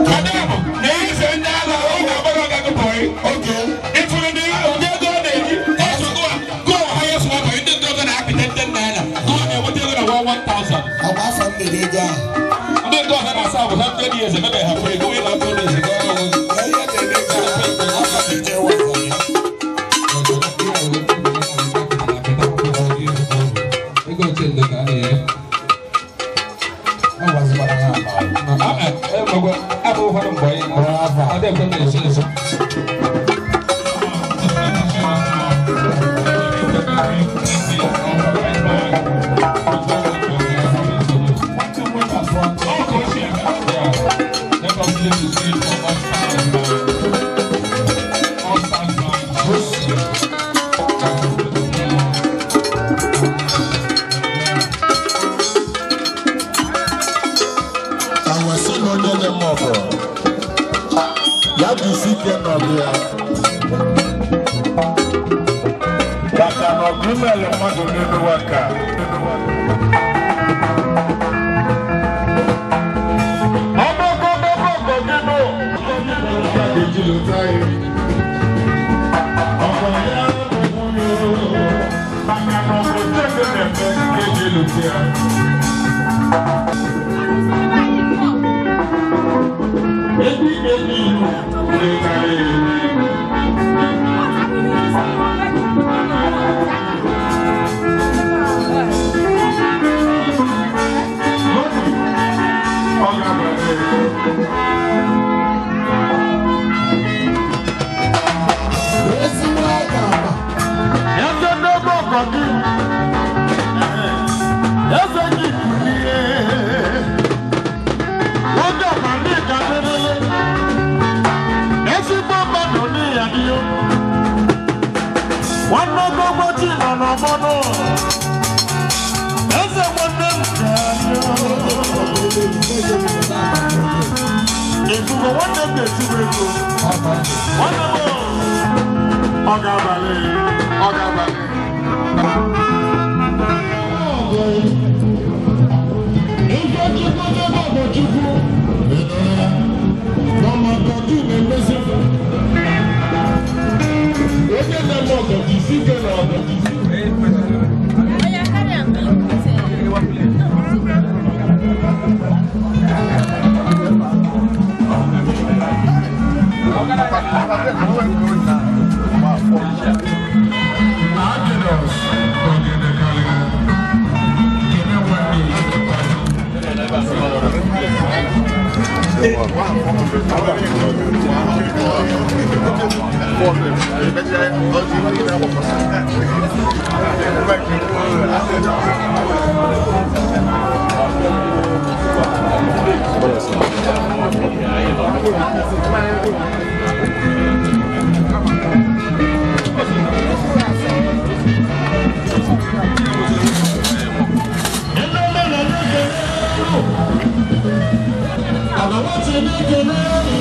Speaker 6: Madam, na-efe ndị agha oge ọgbara ọgago bọyị.
Speaker 5: Okay.
Speaker 6: Ifuru ndị ụdị ego ọ na-eji ọsọ gụwa gụwa highest worker ndị ndị ọzọ na-apịta ndị naira gụwa na-enweta ego na 1000.
Speaker 5: Ọ bụ afọ mmiri ego ahụ.
Speaker 6: Ndị ndị ọzọ na-asa bụ 100 years emebe ha free gụwa ịna 100 years gụwa ọrụ.
Speaker 5: Ihe na-eme ego ahụ, afọ ije wazọ ya.
Speaker 6: Ego ochie ndị ka a na-ere.
Speaker 5: Ọ gbazikwara ya ala.
Speaker 6: Abụ ụfọdụ mgbe ọ dị ekwe na-esi esi.
Speaker 1: Awasị na onye na-eme ọgọ ya jisi ike n'ọgụ ya maka na ọgụ imelụ mmadụ n'elu ụwa ka ọgọ ya bụ nwunye maka na ọgụ cheke na-eme ka eji lụta ya. Ebi ebi ilu
Speaker 5: Ezigbo aka agba.
Speaker 1: Eze n'ebe ọkọ gị, eze gị kulie, oge ọbara ịga dịrịrị, ezigbo mmadụ n'iya dị yo. Nwanne ogogbo chi nọ n'ọgbọnọ, eze nwanne m ga-adị yo. Ifugo nwanne m ga-etigbu ego, nwanne m ọ ga-abalị, ọ ga-abalị.
Speaker 4: Ife Chukwu n'ebe ọ bụ Chukwu, na maka gị na-emezi. Onye na-eme ọgọ jisi ike na ọgọ jisi.
Speaker 1: Agnes Ogene Kene nwanne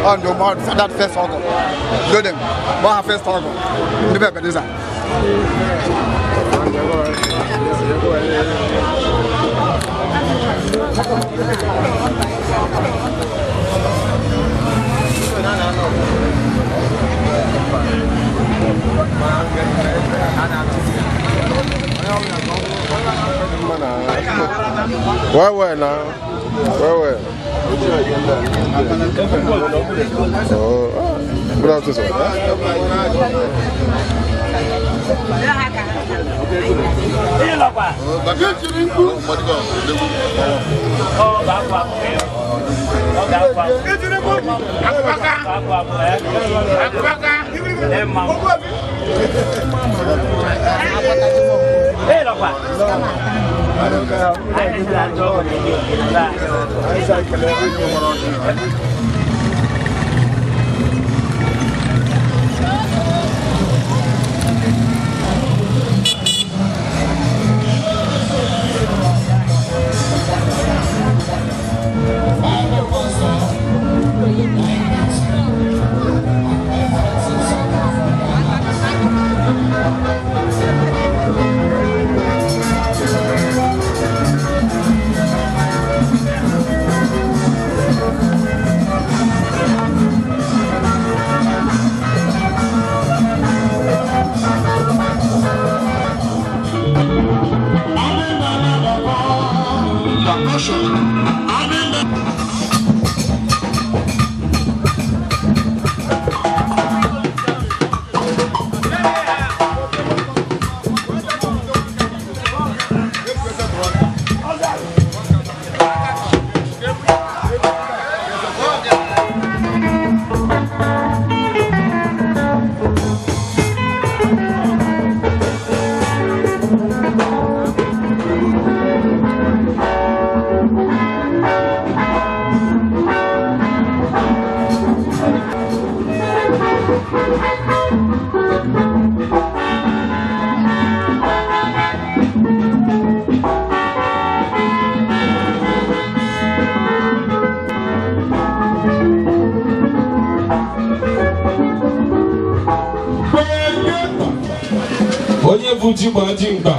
Speaker 5: Oh no, more that first organ. Do them. More first organ. The baby is that.
Speaker 1: Where now? Where? Oh, good afternoon, sir.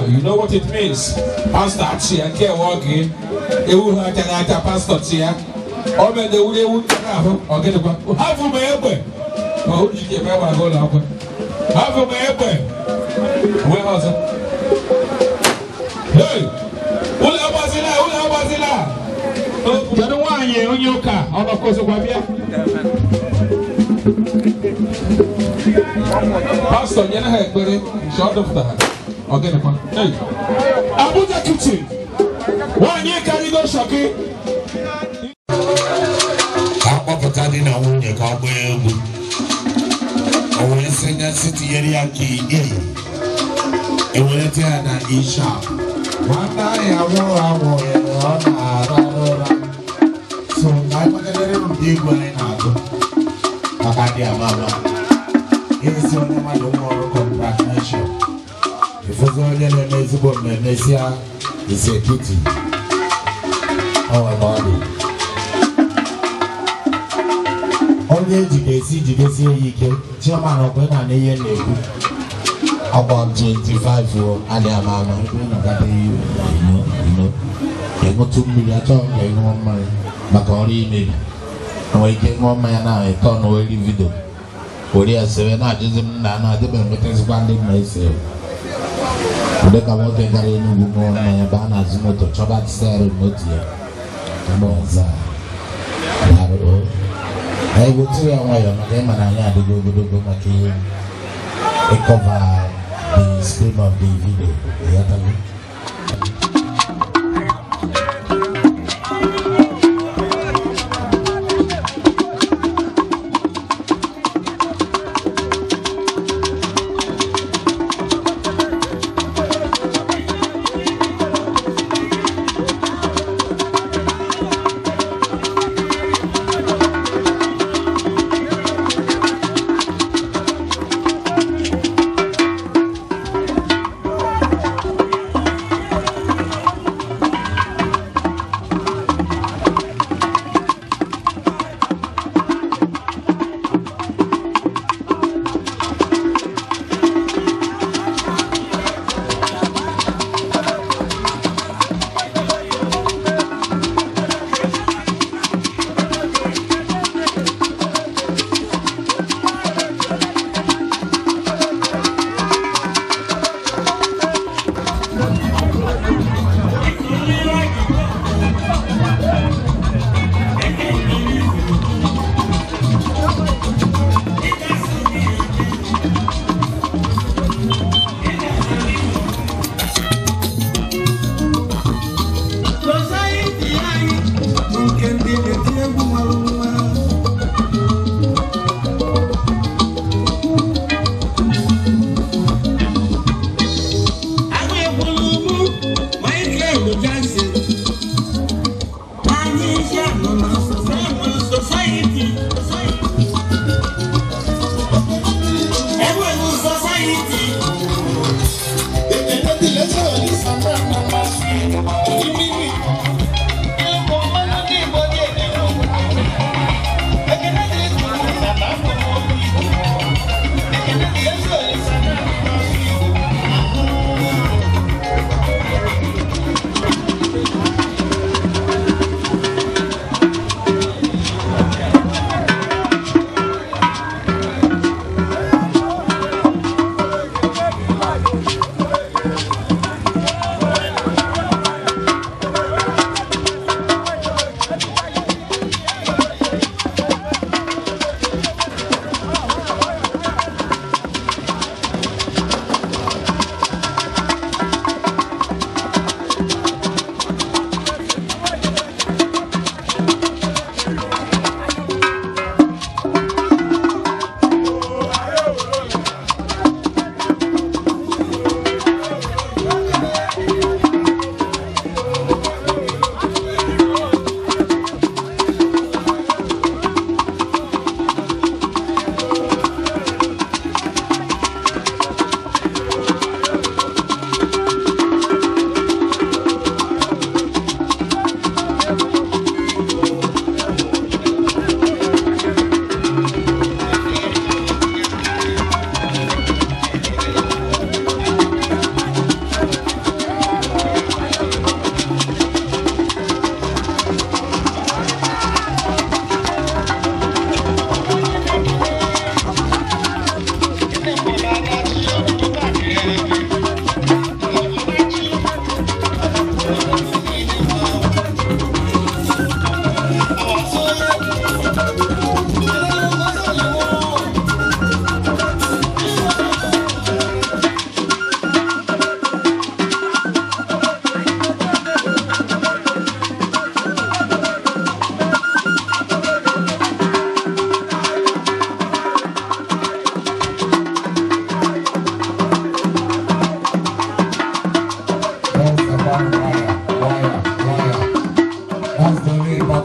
Speaker 6: You know what it means. Pastor Chia, Kewogi, Ewu Hakanaka, Pastor Chia, Omen the Wu, or get a half of my elbow. Oh, you get my go up. Half of my elbow. Where was it? Hey, Ula Bazilla, Ula Bazilla. The one year on your car, on of course, Pastor, you know, short of that. Ọ gịnịkwa? Hey. Abuja kitchen. Nwaanyị karịgo shoki.
Speaker 7: Ka akpọpụta di na nwunye ka ọ gbaa egwu. O wee sị nye si tinyere ya nke E. Ewelete ya na E sharp. Nwanne anyị anwụrụ anwụ ya ọ na-arahụ ụra. So ka anyị kpakọrọ ụdị egwu anyị na-agụ maka ndị ama ama. Ezi onye mmadụ nwe ọrụ congratulation. Ịfụzi onye na-eme ezigbo mmemme si ya is a pity. Ọ nwere ọ dị. Onye ejidesi jidesie ya ike chairman ọkwa na ihe na-ekwu ọgbọ 25 o adịghị ama ama ịṅụtụ mmiri achọghị ka ịṅụọ mmanya maka ọrụ imebi enwere ike ṅụọ mmanya na ịtọ na ori vidio were ya sere na-ajụzi m na na-adịbe enwetazikwa ndị m na-ese ụdị ka nwoke gara Enugwu ṅụọ mmanya baa n'azụ moto chọba steering moto ya mgbe ọzọ anyị gotere ya nwayọọ maka ịma na anyị adịgo ogologo maka ihe ịkọva the screen of the video. Ịghọtago?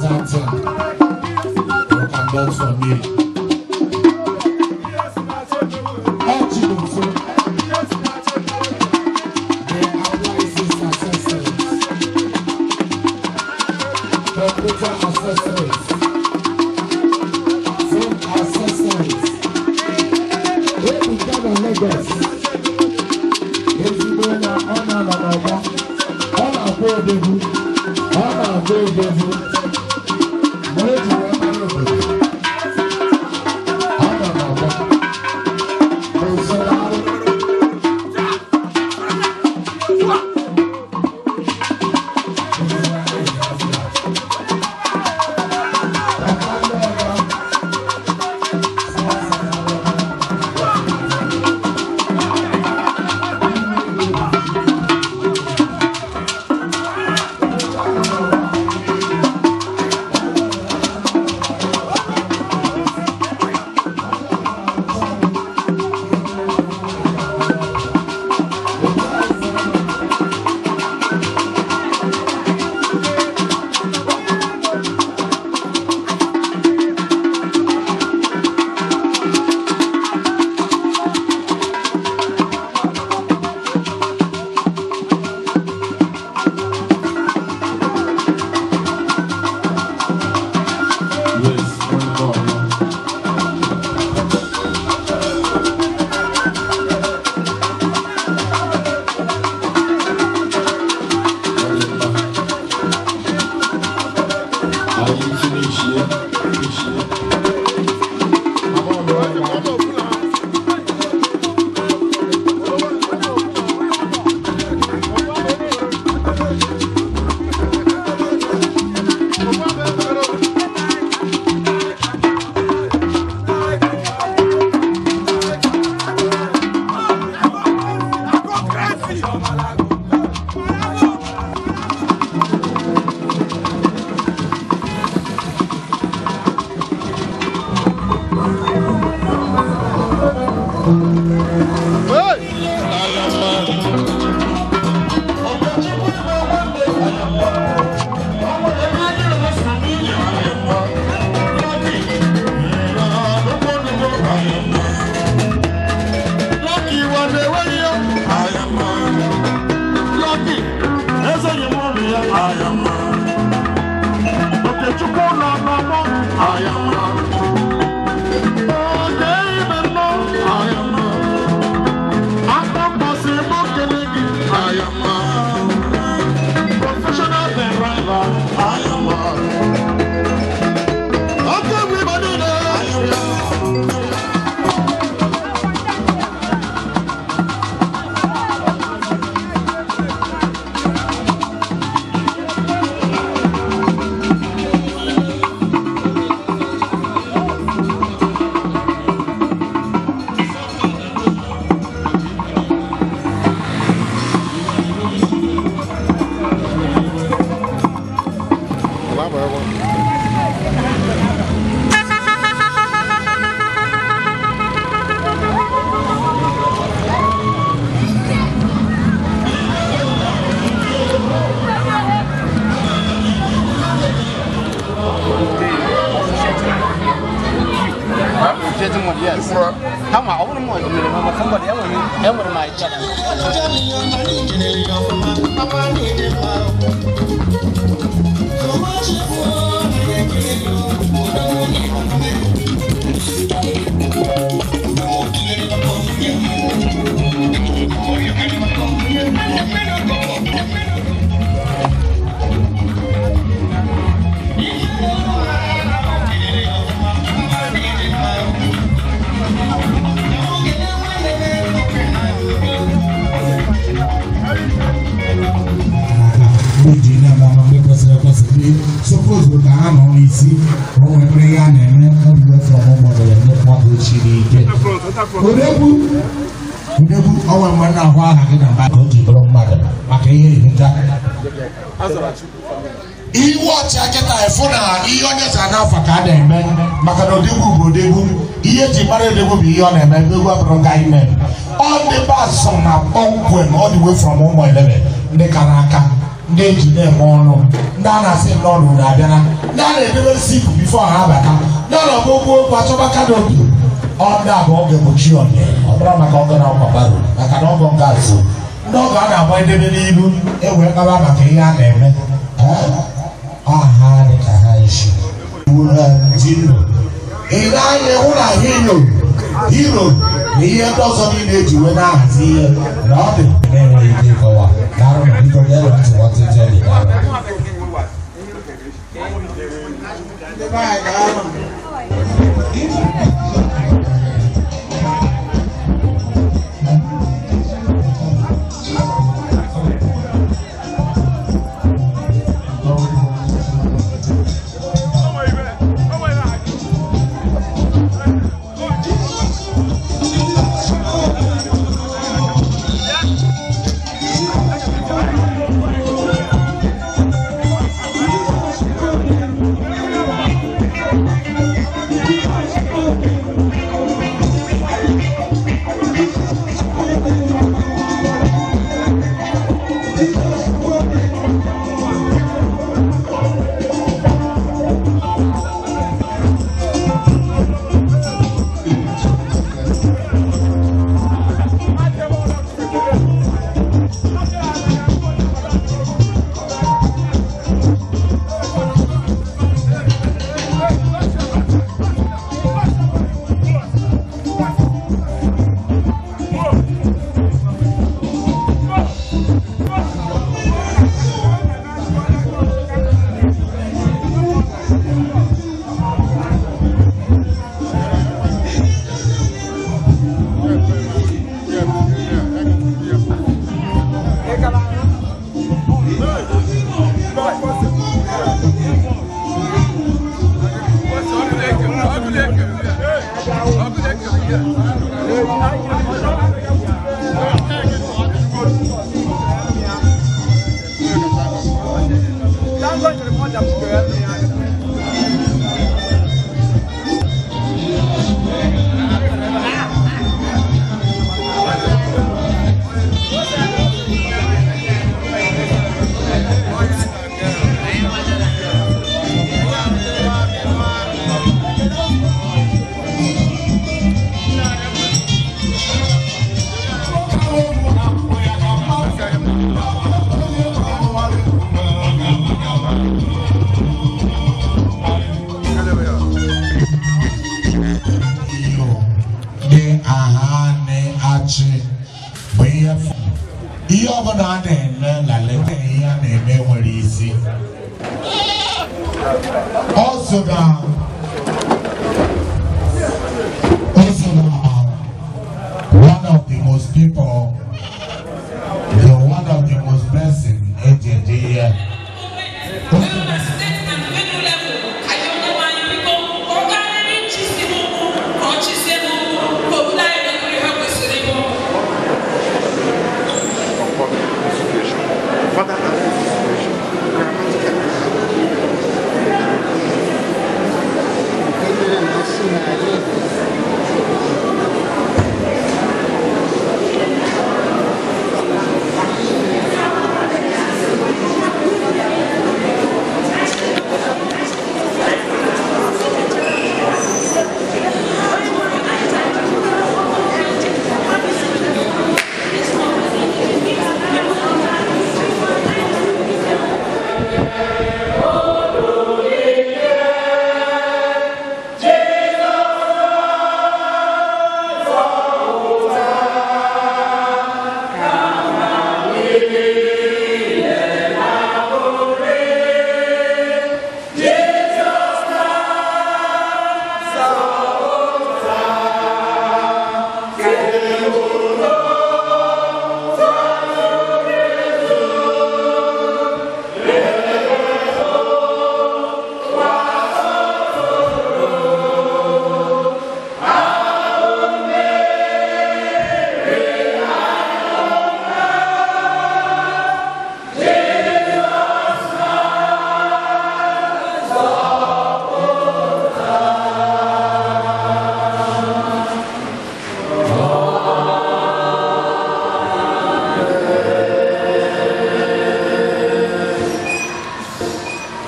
Speaker 7: important thing you can learn from me. The appliances accessories, computer accessories, phone accessories. When we got on Lagos, ezigbo na ọ na-anọ n'ọgbọ, ọ na-akwụ odegwu, ọ na-akwụ odegwu, ma o ji wee mara obodo, ọ nọ n'ọgbọ, usoro arụ.
Speaker 6: Yes, one more. Are you finished here? Finish here. I'm on the right now.
Speaker 8: Yes. How I want more somebody else my channel.
Speaker 7: Suppose we can only see when we bring an and from iwu ọchị akịta efu na ihe onye sa n'afọ ka a na-eme maka na odegwu bụ odegwu ihe eji mara odegwu bụ ihe ọ na-eme odegwu abụrụ ga ime ọ ndị ba so na kpọmkwem all the way from ụmụ 11 ndị kara aka Ndị eji na-eme ọnụ, ndị a na-asị nnọọ na abịara, ndị a na-edebe sipụ bifo ha abata, ndị a na-agba okwu okwu achọba kanopi. Ọ ndị a bụ oge mgbochi ọdị, ọ bụrụ maka ọgọ na ọgbabaro, maka na ọgọ nga azụ. Ndị ọgọ a na-agba edebe n'ilu ewee kpaba maka ihe a na-eme. Aha dị ka ha isi. Ị na-anya hụ na hero na ihe ndị ọzọ niile eji wee na-ahazi ihe na ọ dị na-enweghị ike ịkọwa. Daalụ biko geenụ ntị nwantịntị ọ dị daalụ. Ihe ọbụla a na-eme na leta ihe a na-eme nwere isi. Ọ so na one of the most people, the one of the most blessing eji eje ihe.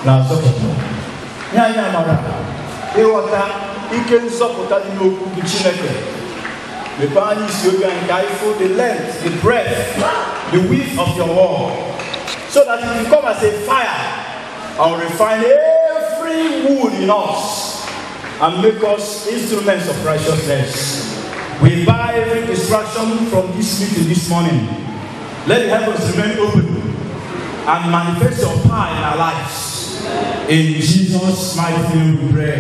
Speaker 9: na-azọpụta. Nye anyị amara ịghọta ike nzọpụta dị n'okwu gị Chineke. Mepee anyị isi obi anyị ka anyị fụ the length, the breadth, the width of your word, so that it will come as a fire and refine every wood in us and make us instruments of righteousness. We buy every distraction from this meeting this morning. Let the heavens remain open and manifest your power in our lives. In Jesus' mighty name we pray.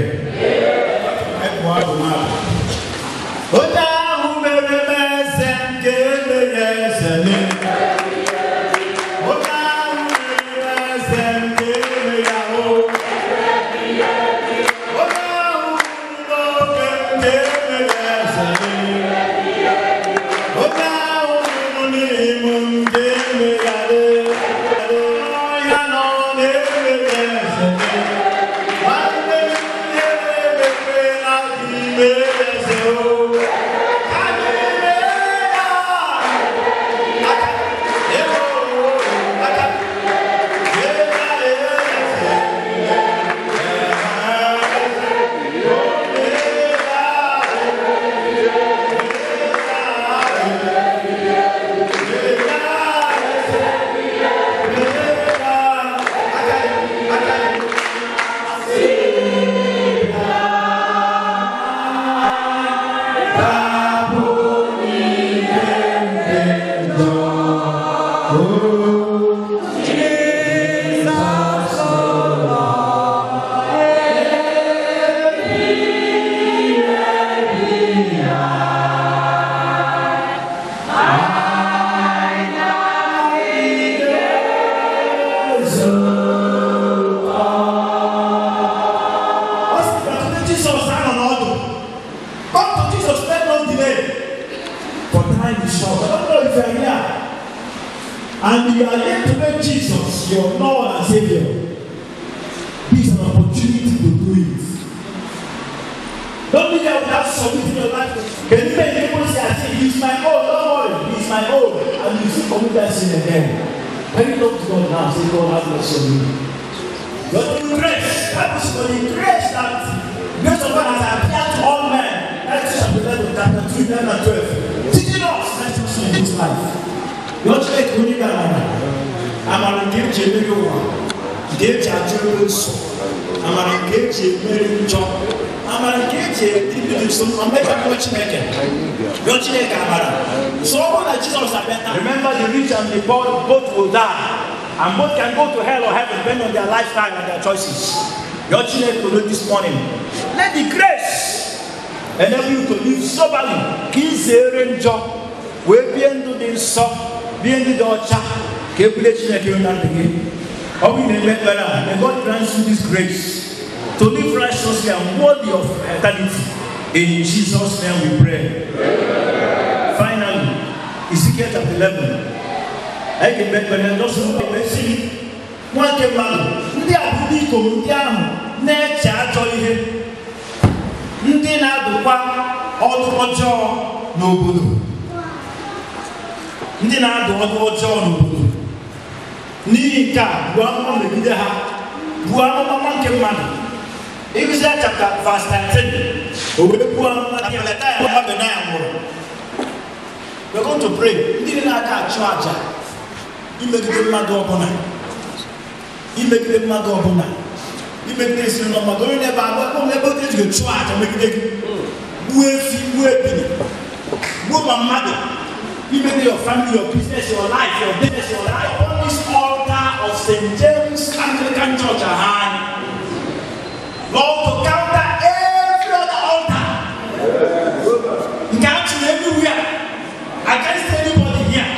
Speaker 9: And you are yet to make Jesus your Lord and Savior. This is an opportunity to do it. Don't be there without submitting your life. Can you make people say, I say, he's my own, don't worry, he's my own. And you still commit that sin again. Can you talk to God now and say, God, have mercy on me? God, the grace, that is for the grace that grace of God has appeared to all men. Acts chapter 11, chapter 2, 11 and 12. Teaching us righteousness in this life. Your church onye gara amara nke eji emeri ụwa, nke eji achụ ebe nsọ, amara nke eji emeri njọ, amara nke eji ebi nso mmekọ Chineke. Your Chineke amara. So ọ bụrụ na Jizọs abịa taa. Remember, the rich and the poor both will die, and both can go to hell or heaven depending on their lifestyle and their choices. Your Chineke will do this morning. Let the grace enable you to live soberly. Ka ị zere njọ wee bie ndụ dị nsọ. May God grant you this grace to live righteously and worthy of eternity. In Jesus' name we pray. Finally, Ezekiel chapter 11. I can make ndị a bụ ndị ikom ndị ahụ na-eche ajọ ihe, ndị na-adụkwa ọdụ ọjọọ n'obodo. Ndị na-adụ ọdụ ọjọọ n'obodo. N'ihi nke a, buo amụma megide ha, buo amụma nke mmadụ. Ezekiel chapter verse 13, o wee buo amụma na mmadụ na ya nwụrụ. We're going to pray. Ndị na-aka achụ aja imegide mmadụ ọbụla, imegide mmadụ ọbụla, imegide ezinụlọ mmadụ, onye na-ebe agba ebe otu eji chụọ aja megide gị, gbuo efi, gbuo ebili, gbuo ma mmadụ. Even your family, your business, your life, your business, your life. On this altar of St. James Anglican Church, Lord, to counter every other altar. You can't see everywhere. Against anybody here.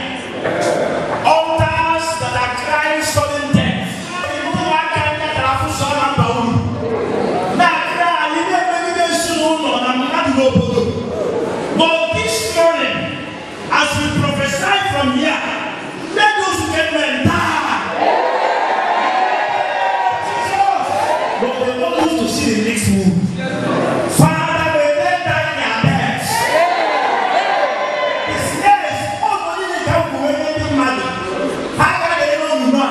Speaker 9: Altars that are crying sudden death. But this morning, as we prophesy from here, let those wicked men die. Jesus! But they want us to see the next move. Father, may they die in their beds. The snares, all money they can go any money. How can they know you know?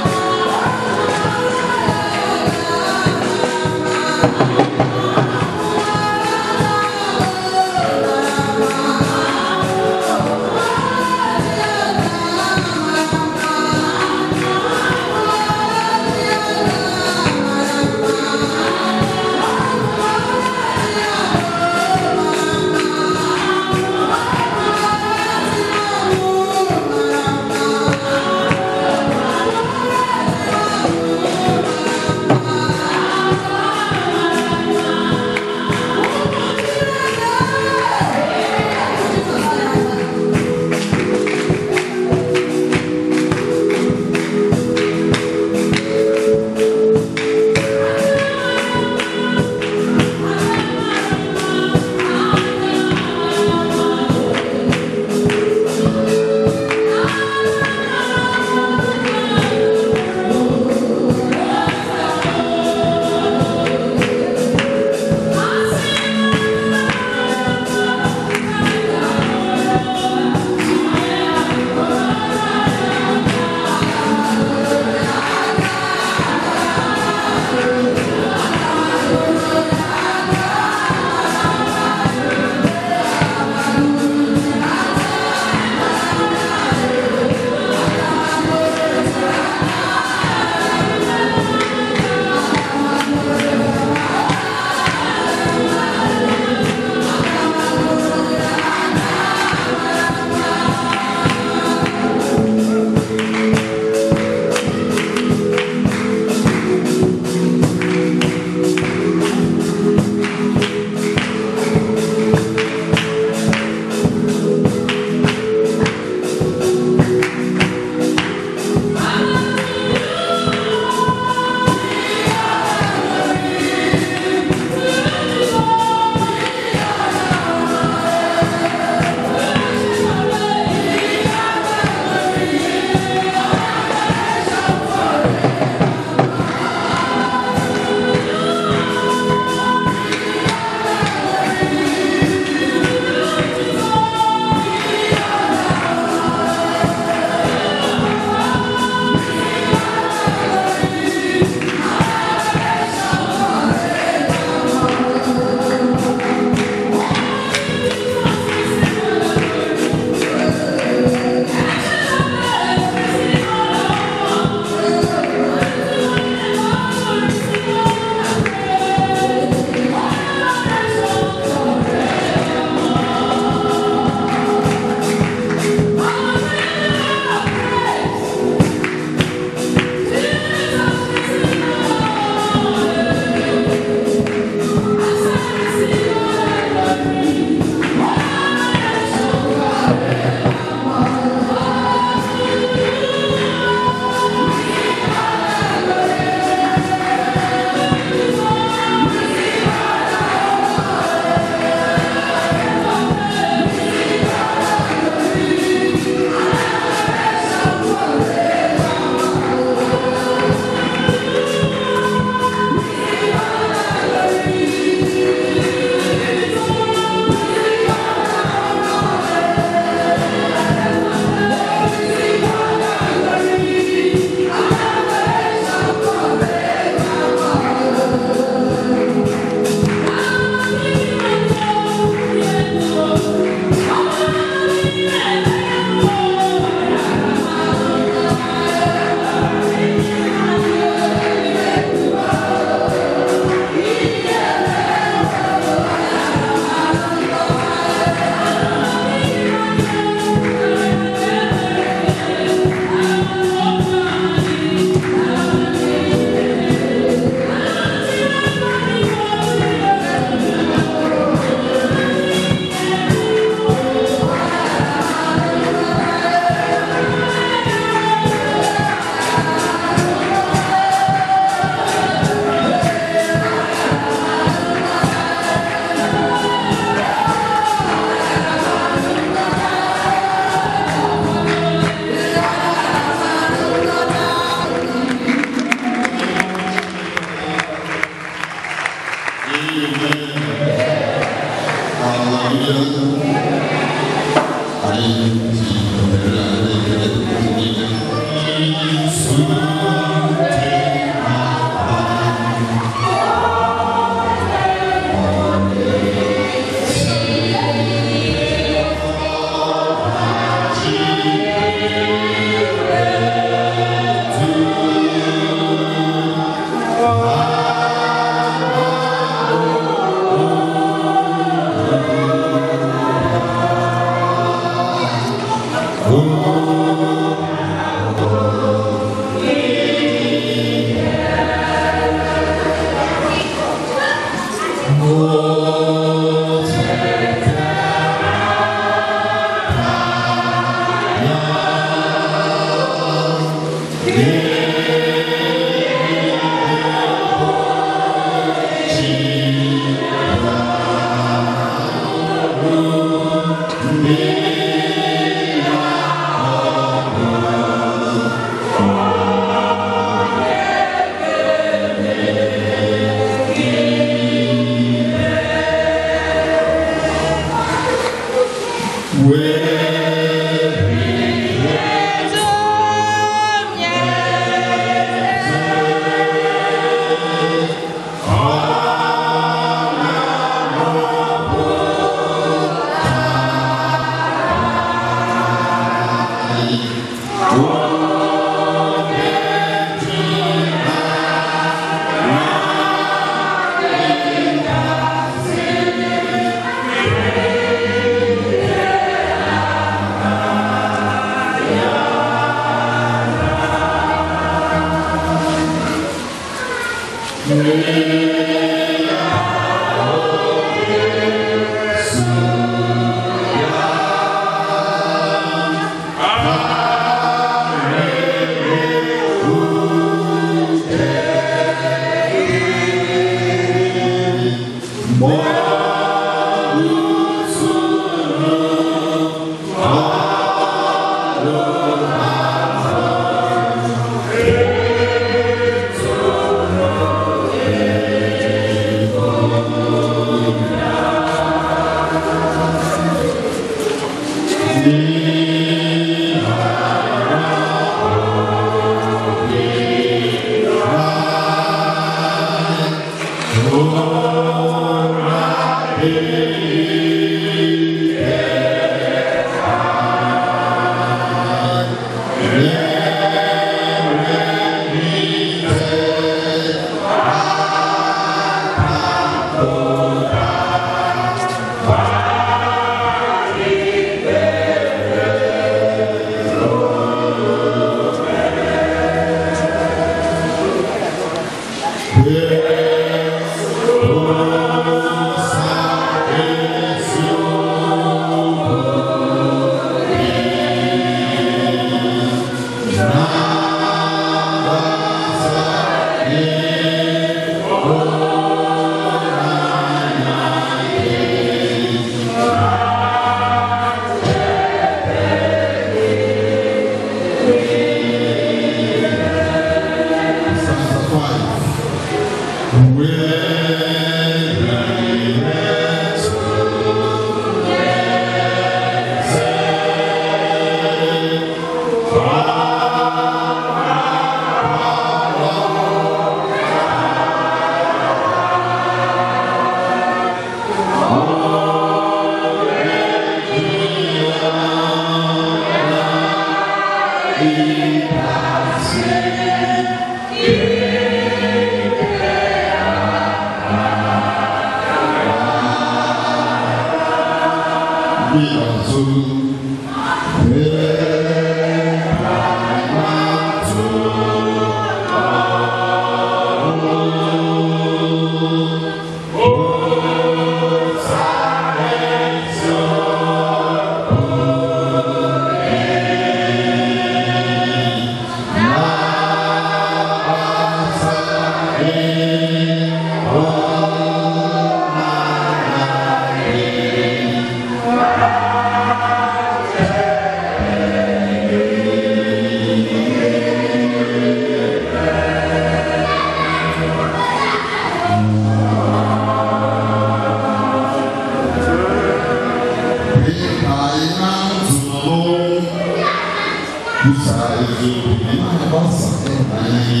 Speaker 10: Kwusaa eziokwu gị na-agbasa ịhụnanya gị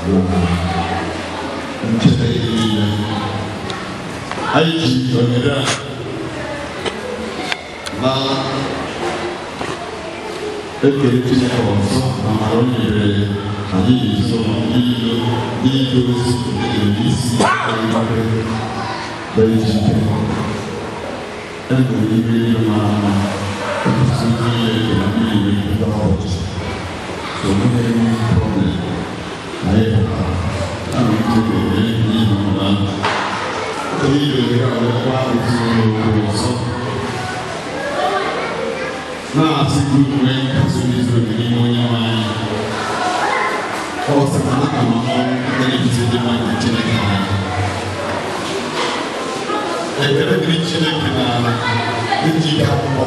Speaker 10: bụ ncheta gị niile. Anyị ji ohere a na ekele Chineke ọzọ na amara o nyere anyị ezinụlọ ndị ilo ndị ije ozi ndị isi anyị ejike enwere ime ihe mara mma ọtụtụ ndị niile na ndị niile ụbọchị so nwere problem anyị pụtara a na ike ga-eme ihe ọbụla onye ire ohere a wee gwa ezinụlọ okwu ọzọ na-asị gị nwee nkasi obi zuru oke n'ime onye nwe anyị. Ọ sịkwa na amamọnwụ nke na-ebute ndị mmadụ na Chineke anyị. Ekele dịrị Chineke na eji ike akwụkwọ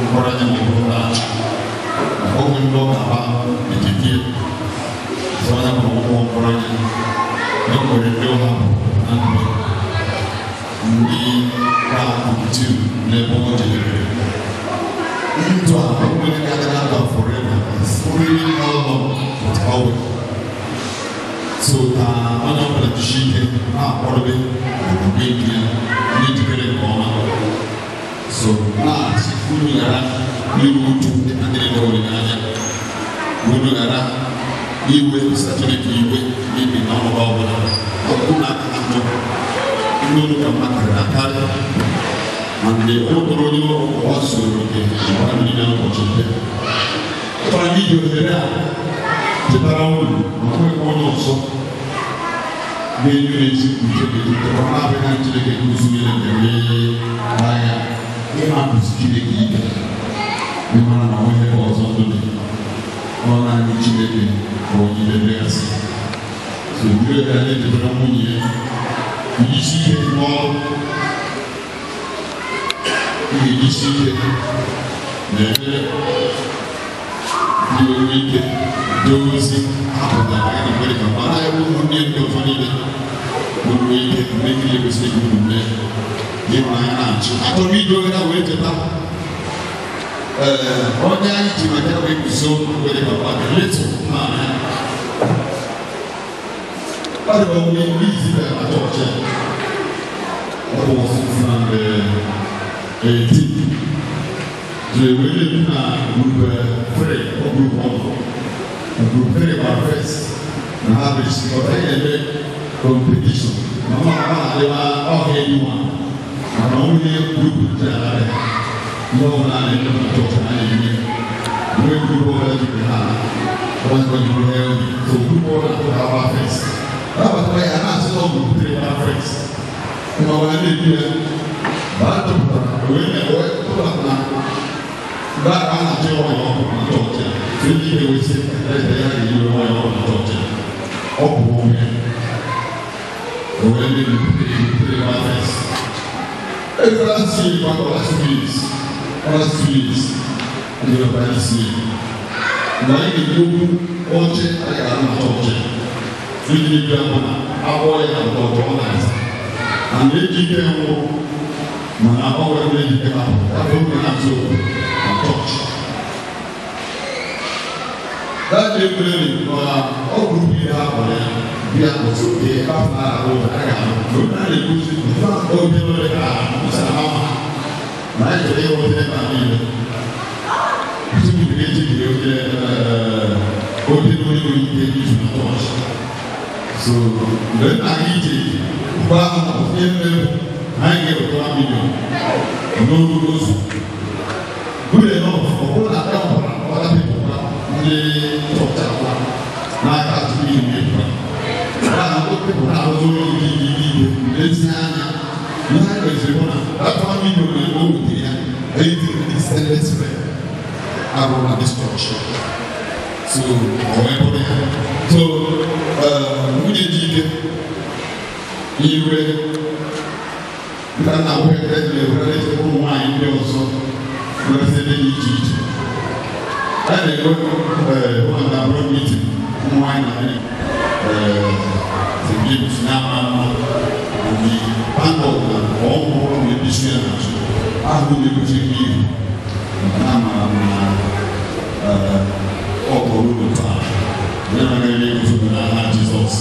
Speaker 10: mkpọrọ anya ma ọ bụrụ na onwe ndị ọ ga-agba etiti sọ anya ma ọgwụgwọ mkpọrọ anya na o nwere ndị ọ hapụ na ndụ ndị ga-akwụkwụ n'ebe ọ jedebere. Ndụ a onwere ga-adị ndụ forever. It's really how long but always. So ka onye ọbụla jisie ike na-akpọrọbe okwukwe nke ya na-ejikere nke ọma. So na-asị unu ghara iru uju dịka ndị niile hụrụ n'anya. Unu ghara iwe sa Chineke iwe n'ihi na ọnọdụ ọbụla. Ọ bụrụ na aka na njọ, ndị unu ka mma karịrị akarị. Ma mgbe o nwere onye ụwa zuru oke gbara mmiri n'ụbọchị ndị a. Chọrọ m iji ohere a chetara unu na o nweghị onye ọzọ ga-enye unu ezi uche ga-eji ọ na-abụghị na Chineke ga-ezu niile ga-eme n'agha ịmapụzi Chineke ike ịmara na onwe ebe ọzọ ndụ dị ọ naanị Chineke bụ onye ndebregasị. So jiri ohere a na-echetara nwunye ya iji ike n'ọrụ ị ga-ejisi ike na-ekpere ndị nwere ike jee ozi hapụtara anyị na mgbere ka mara ya bụ ụmụnne ndị ọzọ niile nwere ike mee ihe kwesịrị ka unu mee ịhụnanya na-achị. Achọrọ m iji ohere a wee cheta ee onye anyị ji maka ya wee guzo mgbere ka mmadụ letu mma ya. Ọ dị ọnwụ mgbe izi bịara na chọọchị ọ bụ ọsụsụ na mgbe 18. So we live in group 3 or group 1. Group 3 by first. Na average, but I have a competition. Mama, they were all anyone. And only group 3. No one I never talk to any. We group over the hand. One going to hell. So group 1 to our first. That was why I asked all group 3 by first. No one did here. But we never that I na-achọ ọya ọkụ na chọọchị a ndị na-ewesi eze ya ga-eyi ọya ọkụ na chọọchị a ọ bụ onwe onwe ndị na-ebutere mafes ego last year maka last 2 years last 2 years ndị ọba isi mgbe anyị ga-ekwu okwu oche a ga-arụ na chọọchị ndị na-ebi ama na agbọ ya na ọtọ ọ na-aza na na-eji ike nwụrụ mana ọ nwere ndị ejike hapụ afọ oge na-atụ okwu church. That day, all group here have we are not okay. So then I eat it. I get 1 million. No, good enough for all that other people. Ndị chọọchị akwa n'aka Chukwu ime na people na-arụzi ụlọ ndị dị igwe n'ezi anya ihe a kwesịrị bụ na that 1 million na o wetere ya anything in this endless prayer arụ na this church. So ọ wee bụrụ ya. So nwunye ji ike iwe dịka nna nwoke na-ewere ụmụ nwaanyị ndị ọzọ nwere ebe dị iche iche. I go one of meeting one the games now the bank of all the business I will be Ọ bụrụ uru taa onye na-agaghị eguzo n'aha Jizọs.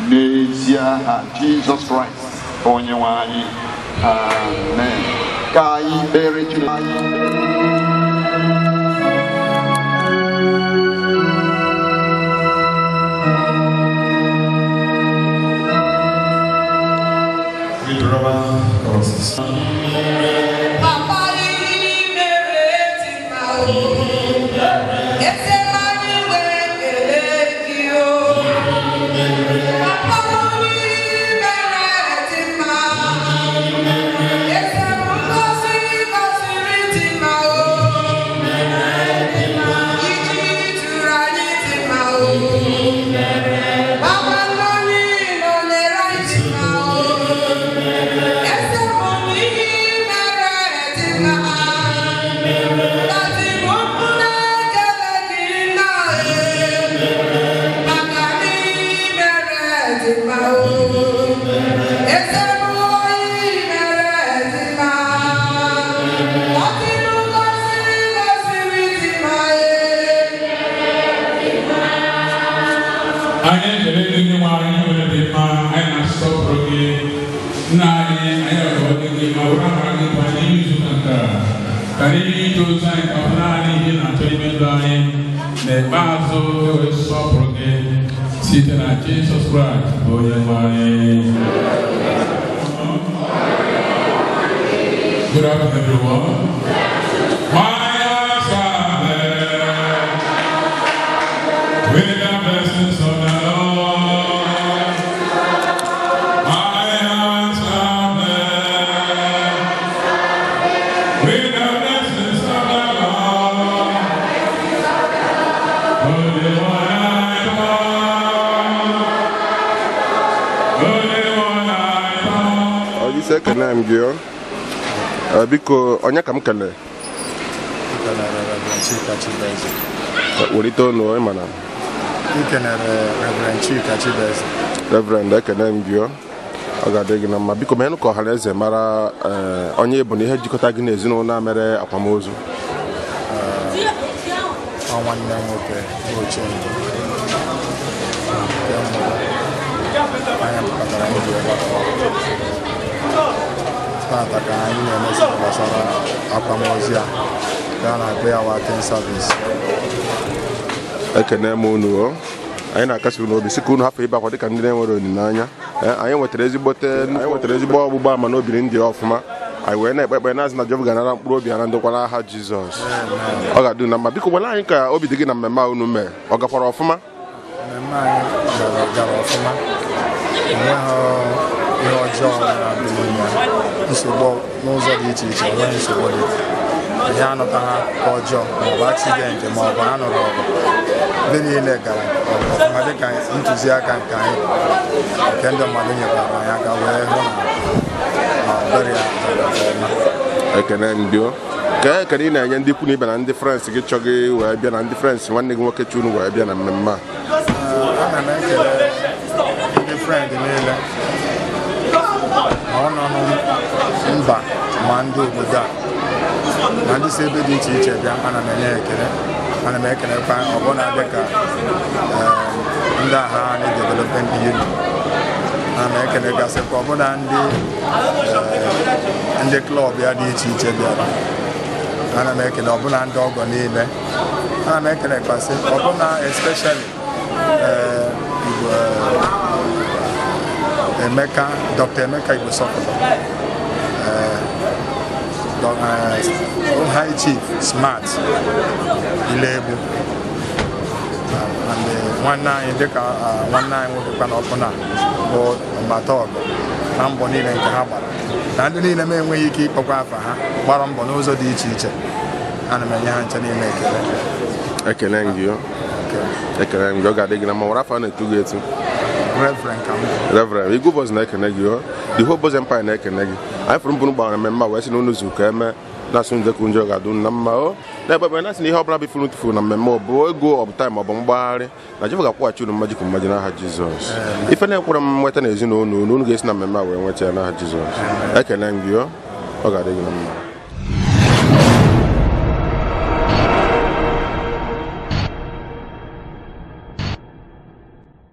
Speaker 5: N'ezie aha Jizọs Kraịst onye nwe anyị, amen. Ka anyị kpere Chineke anyị.
Speaker 10: Read Roman crosses.
Speaker 11: Papa, you mere
Speaker 2: Anyị ekele gị ndị nwe anyị nwere dị mma, anyị na-asọpụrụ gị nna anyị, anyị agọzi gị ma were amara gị kwa n'ihe izu na nke a ka n'ihe ije ozi anyị ka ọ bụ naanị ihe na-achọ ime ndụ anyị n'ikpeazụ ewee sọpụrụ gị site na Jizọs Kraịst bụ onye nwe anyị. Good afternoon, everyone. My eyes are blessed with the blessings of the Lord. My eyes are blessed with the blessings of the Lord. Holy one I call. Holy one I call.
Speaker 1: Ọ isi ekene m gị ọ. Biko onye ka m kelee?
Speaker 11: Reverend Chika Chibeze.
Speaker 1: Welite ọnụ ị mana.
Speaker 11: Ikenere Reverend Chika Chibeze.
Speaker 1: Reverend ekene m gị ọ. Ọ ga-adị gị na mma. Biko meenụ ka ọha na eze mara onye bụ na ihe jikọta gị n'ezinụlọ a mere akwamozu.
Speaker 11: Ọ nwanne m nwoke bụ Ochendu. Anya kpatara anyị ji gbakọ. Tata ka anyị na-emesi gbasara akwamozu a ka a na-akpọ ya watin service.
Speaker 1: Ekene m unu o. Anyị na-akasi unu obi sị ka unu hapụ ịba akwa dịka ndị na-enwere olileanya. Anyị nwetara ezigbo ọgbụgba ama n'obiri ndị ọfụma. Anyị wee na-ekpe ekpere na-asị na Jehova ga-anara mkpụrụ obi ya na ndokwa n'aha Jizọs. Ọ ga-adị unu na mma. Biko gwara anyị ka obi dị gị na mmemme a unu mee. Ọ gakwara ọfụma?
Speaker 11: Mmemme anyị gara ọfụma. Enweghị ihe ọjọọ na-adị n'ime ya. Nsogbu n'ụzọ dị iche iche, enweghị nsogbu dị. Ihe anụtaghị akụkọ ọjọọ maọbụ aksidenti maọbụ anụrụ ọgụ. Ndị niile gara ọfụma dịka ntụziaka nke anyị nke ndị mmadụ nyekwara anyị aka wee hụ na ọbịrịa gara ọfụma.
Speaker 1: Ekene ndị o. Ka ekene ị na-enye ndị ikwu na ibe na ndị frens gị chọghị wee bịa na ndị frens nwanne gị nwoke chunu wee bịa na mmemme a.
Speaker 11: Ana m ekele ndị frend niile ma ọ nọ mba ma ndị obodo a na ndị si ebe dị iche iche bịa, ana m enye ekele. Ana m ekelekwa ọbụna dịka ndị agha anyị development union. Ana m ekelegasịkwa ọbụna ndị klọb ya dị iche iche bịara. Ana m ekele ọbụna ndị ọgọ niile. Ana m ekelekwasị ọbụna especially Igbo Emeka, Dr. Emeka Igbo Sokoto, High Chief Smart Ilegbu, and nwanne anyị dịka nwanne anyị nwoke kwa n'ọkụ na bụ Mbata Ọgụ na mbọ niile nke ha gbara na ndị niile m enweghị ike ịkpọkwa afa ha gbara mbọ n'ụzọ dị iche iche. Ana m enye ha nche niile ekele.
Speaker 1: Ekele m gị o. Ekele m gị. Ọ ga-adị gị na mma. Were afọ a na-etu gị etu.
Speaker 11: Reverend ka m.
Speaker 1: Reverend, Igwe Boys na-ekene gị o. The whole Boys Empire na-ekene gị. Anyị fụrụ mbụ gbara mmemme a wee sị na unu zu ka eme na-asụ nje ka njọ ga-adụ na mma o. Na-ekpe ekpere na-asị na ihe ọbụla bụ ifuru tụfuru na mmemme ọ bụ ego ọ bụ taịm ọ bụ mgbagharị na Jehova ga-akwụghachi unu mmaji kwuru mmaji n'aha Jizọs. Ife na-ekwere m nweta na ezinụlọ unu, unu ga-esi na mmemme a wee nweta ya n'aha Jizọs. Ekele m gị o. Ọ ga-adị gị na mma.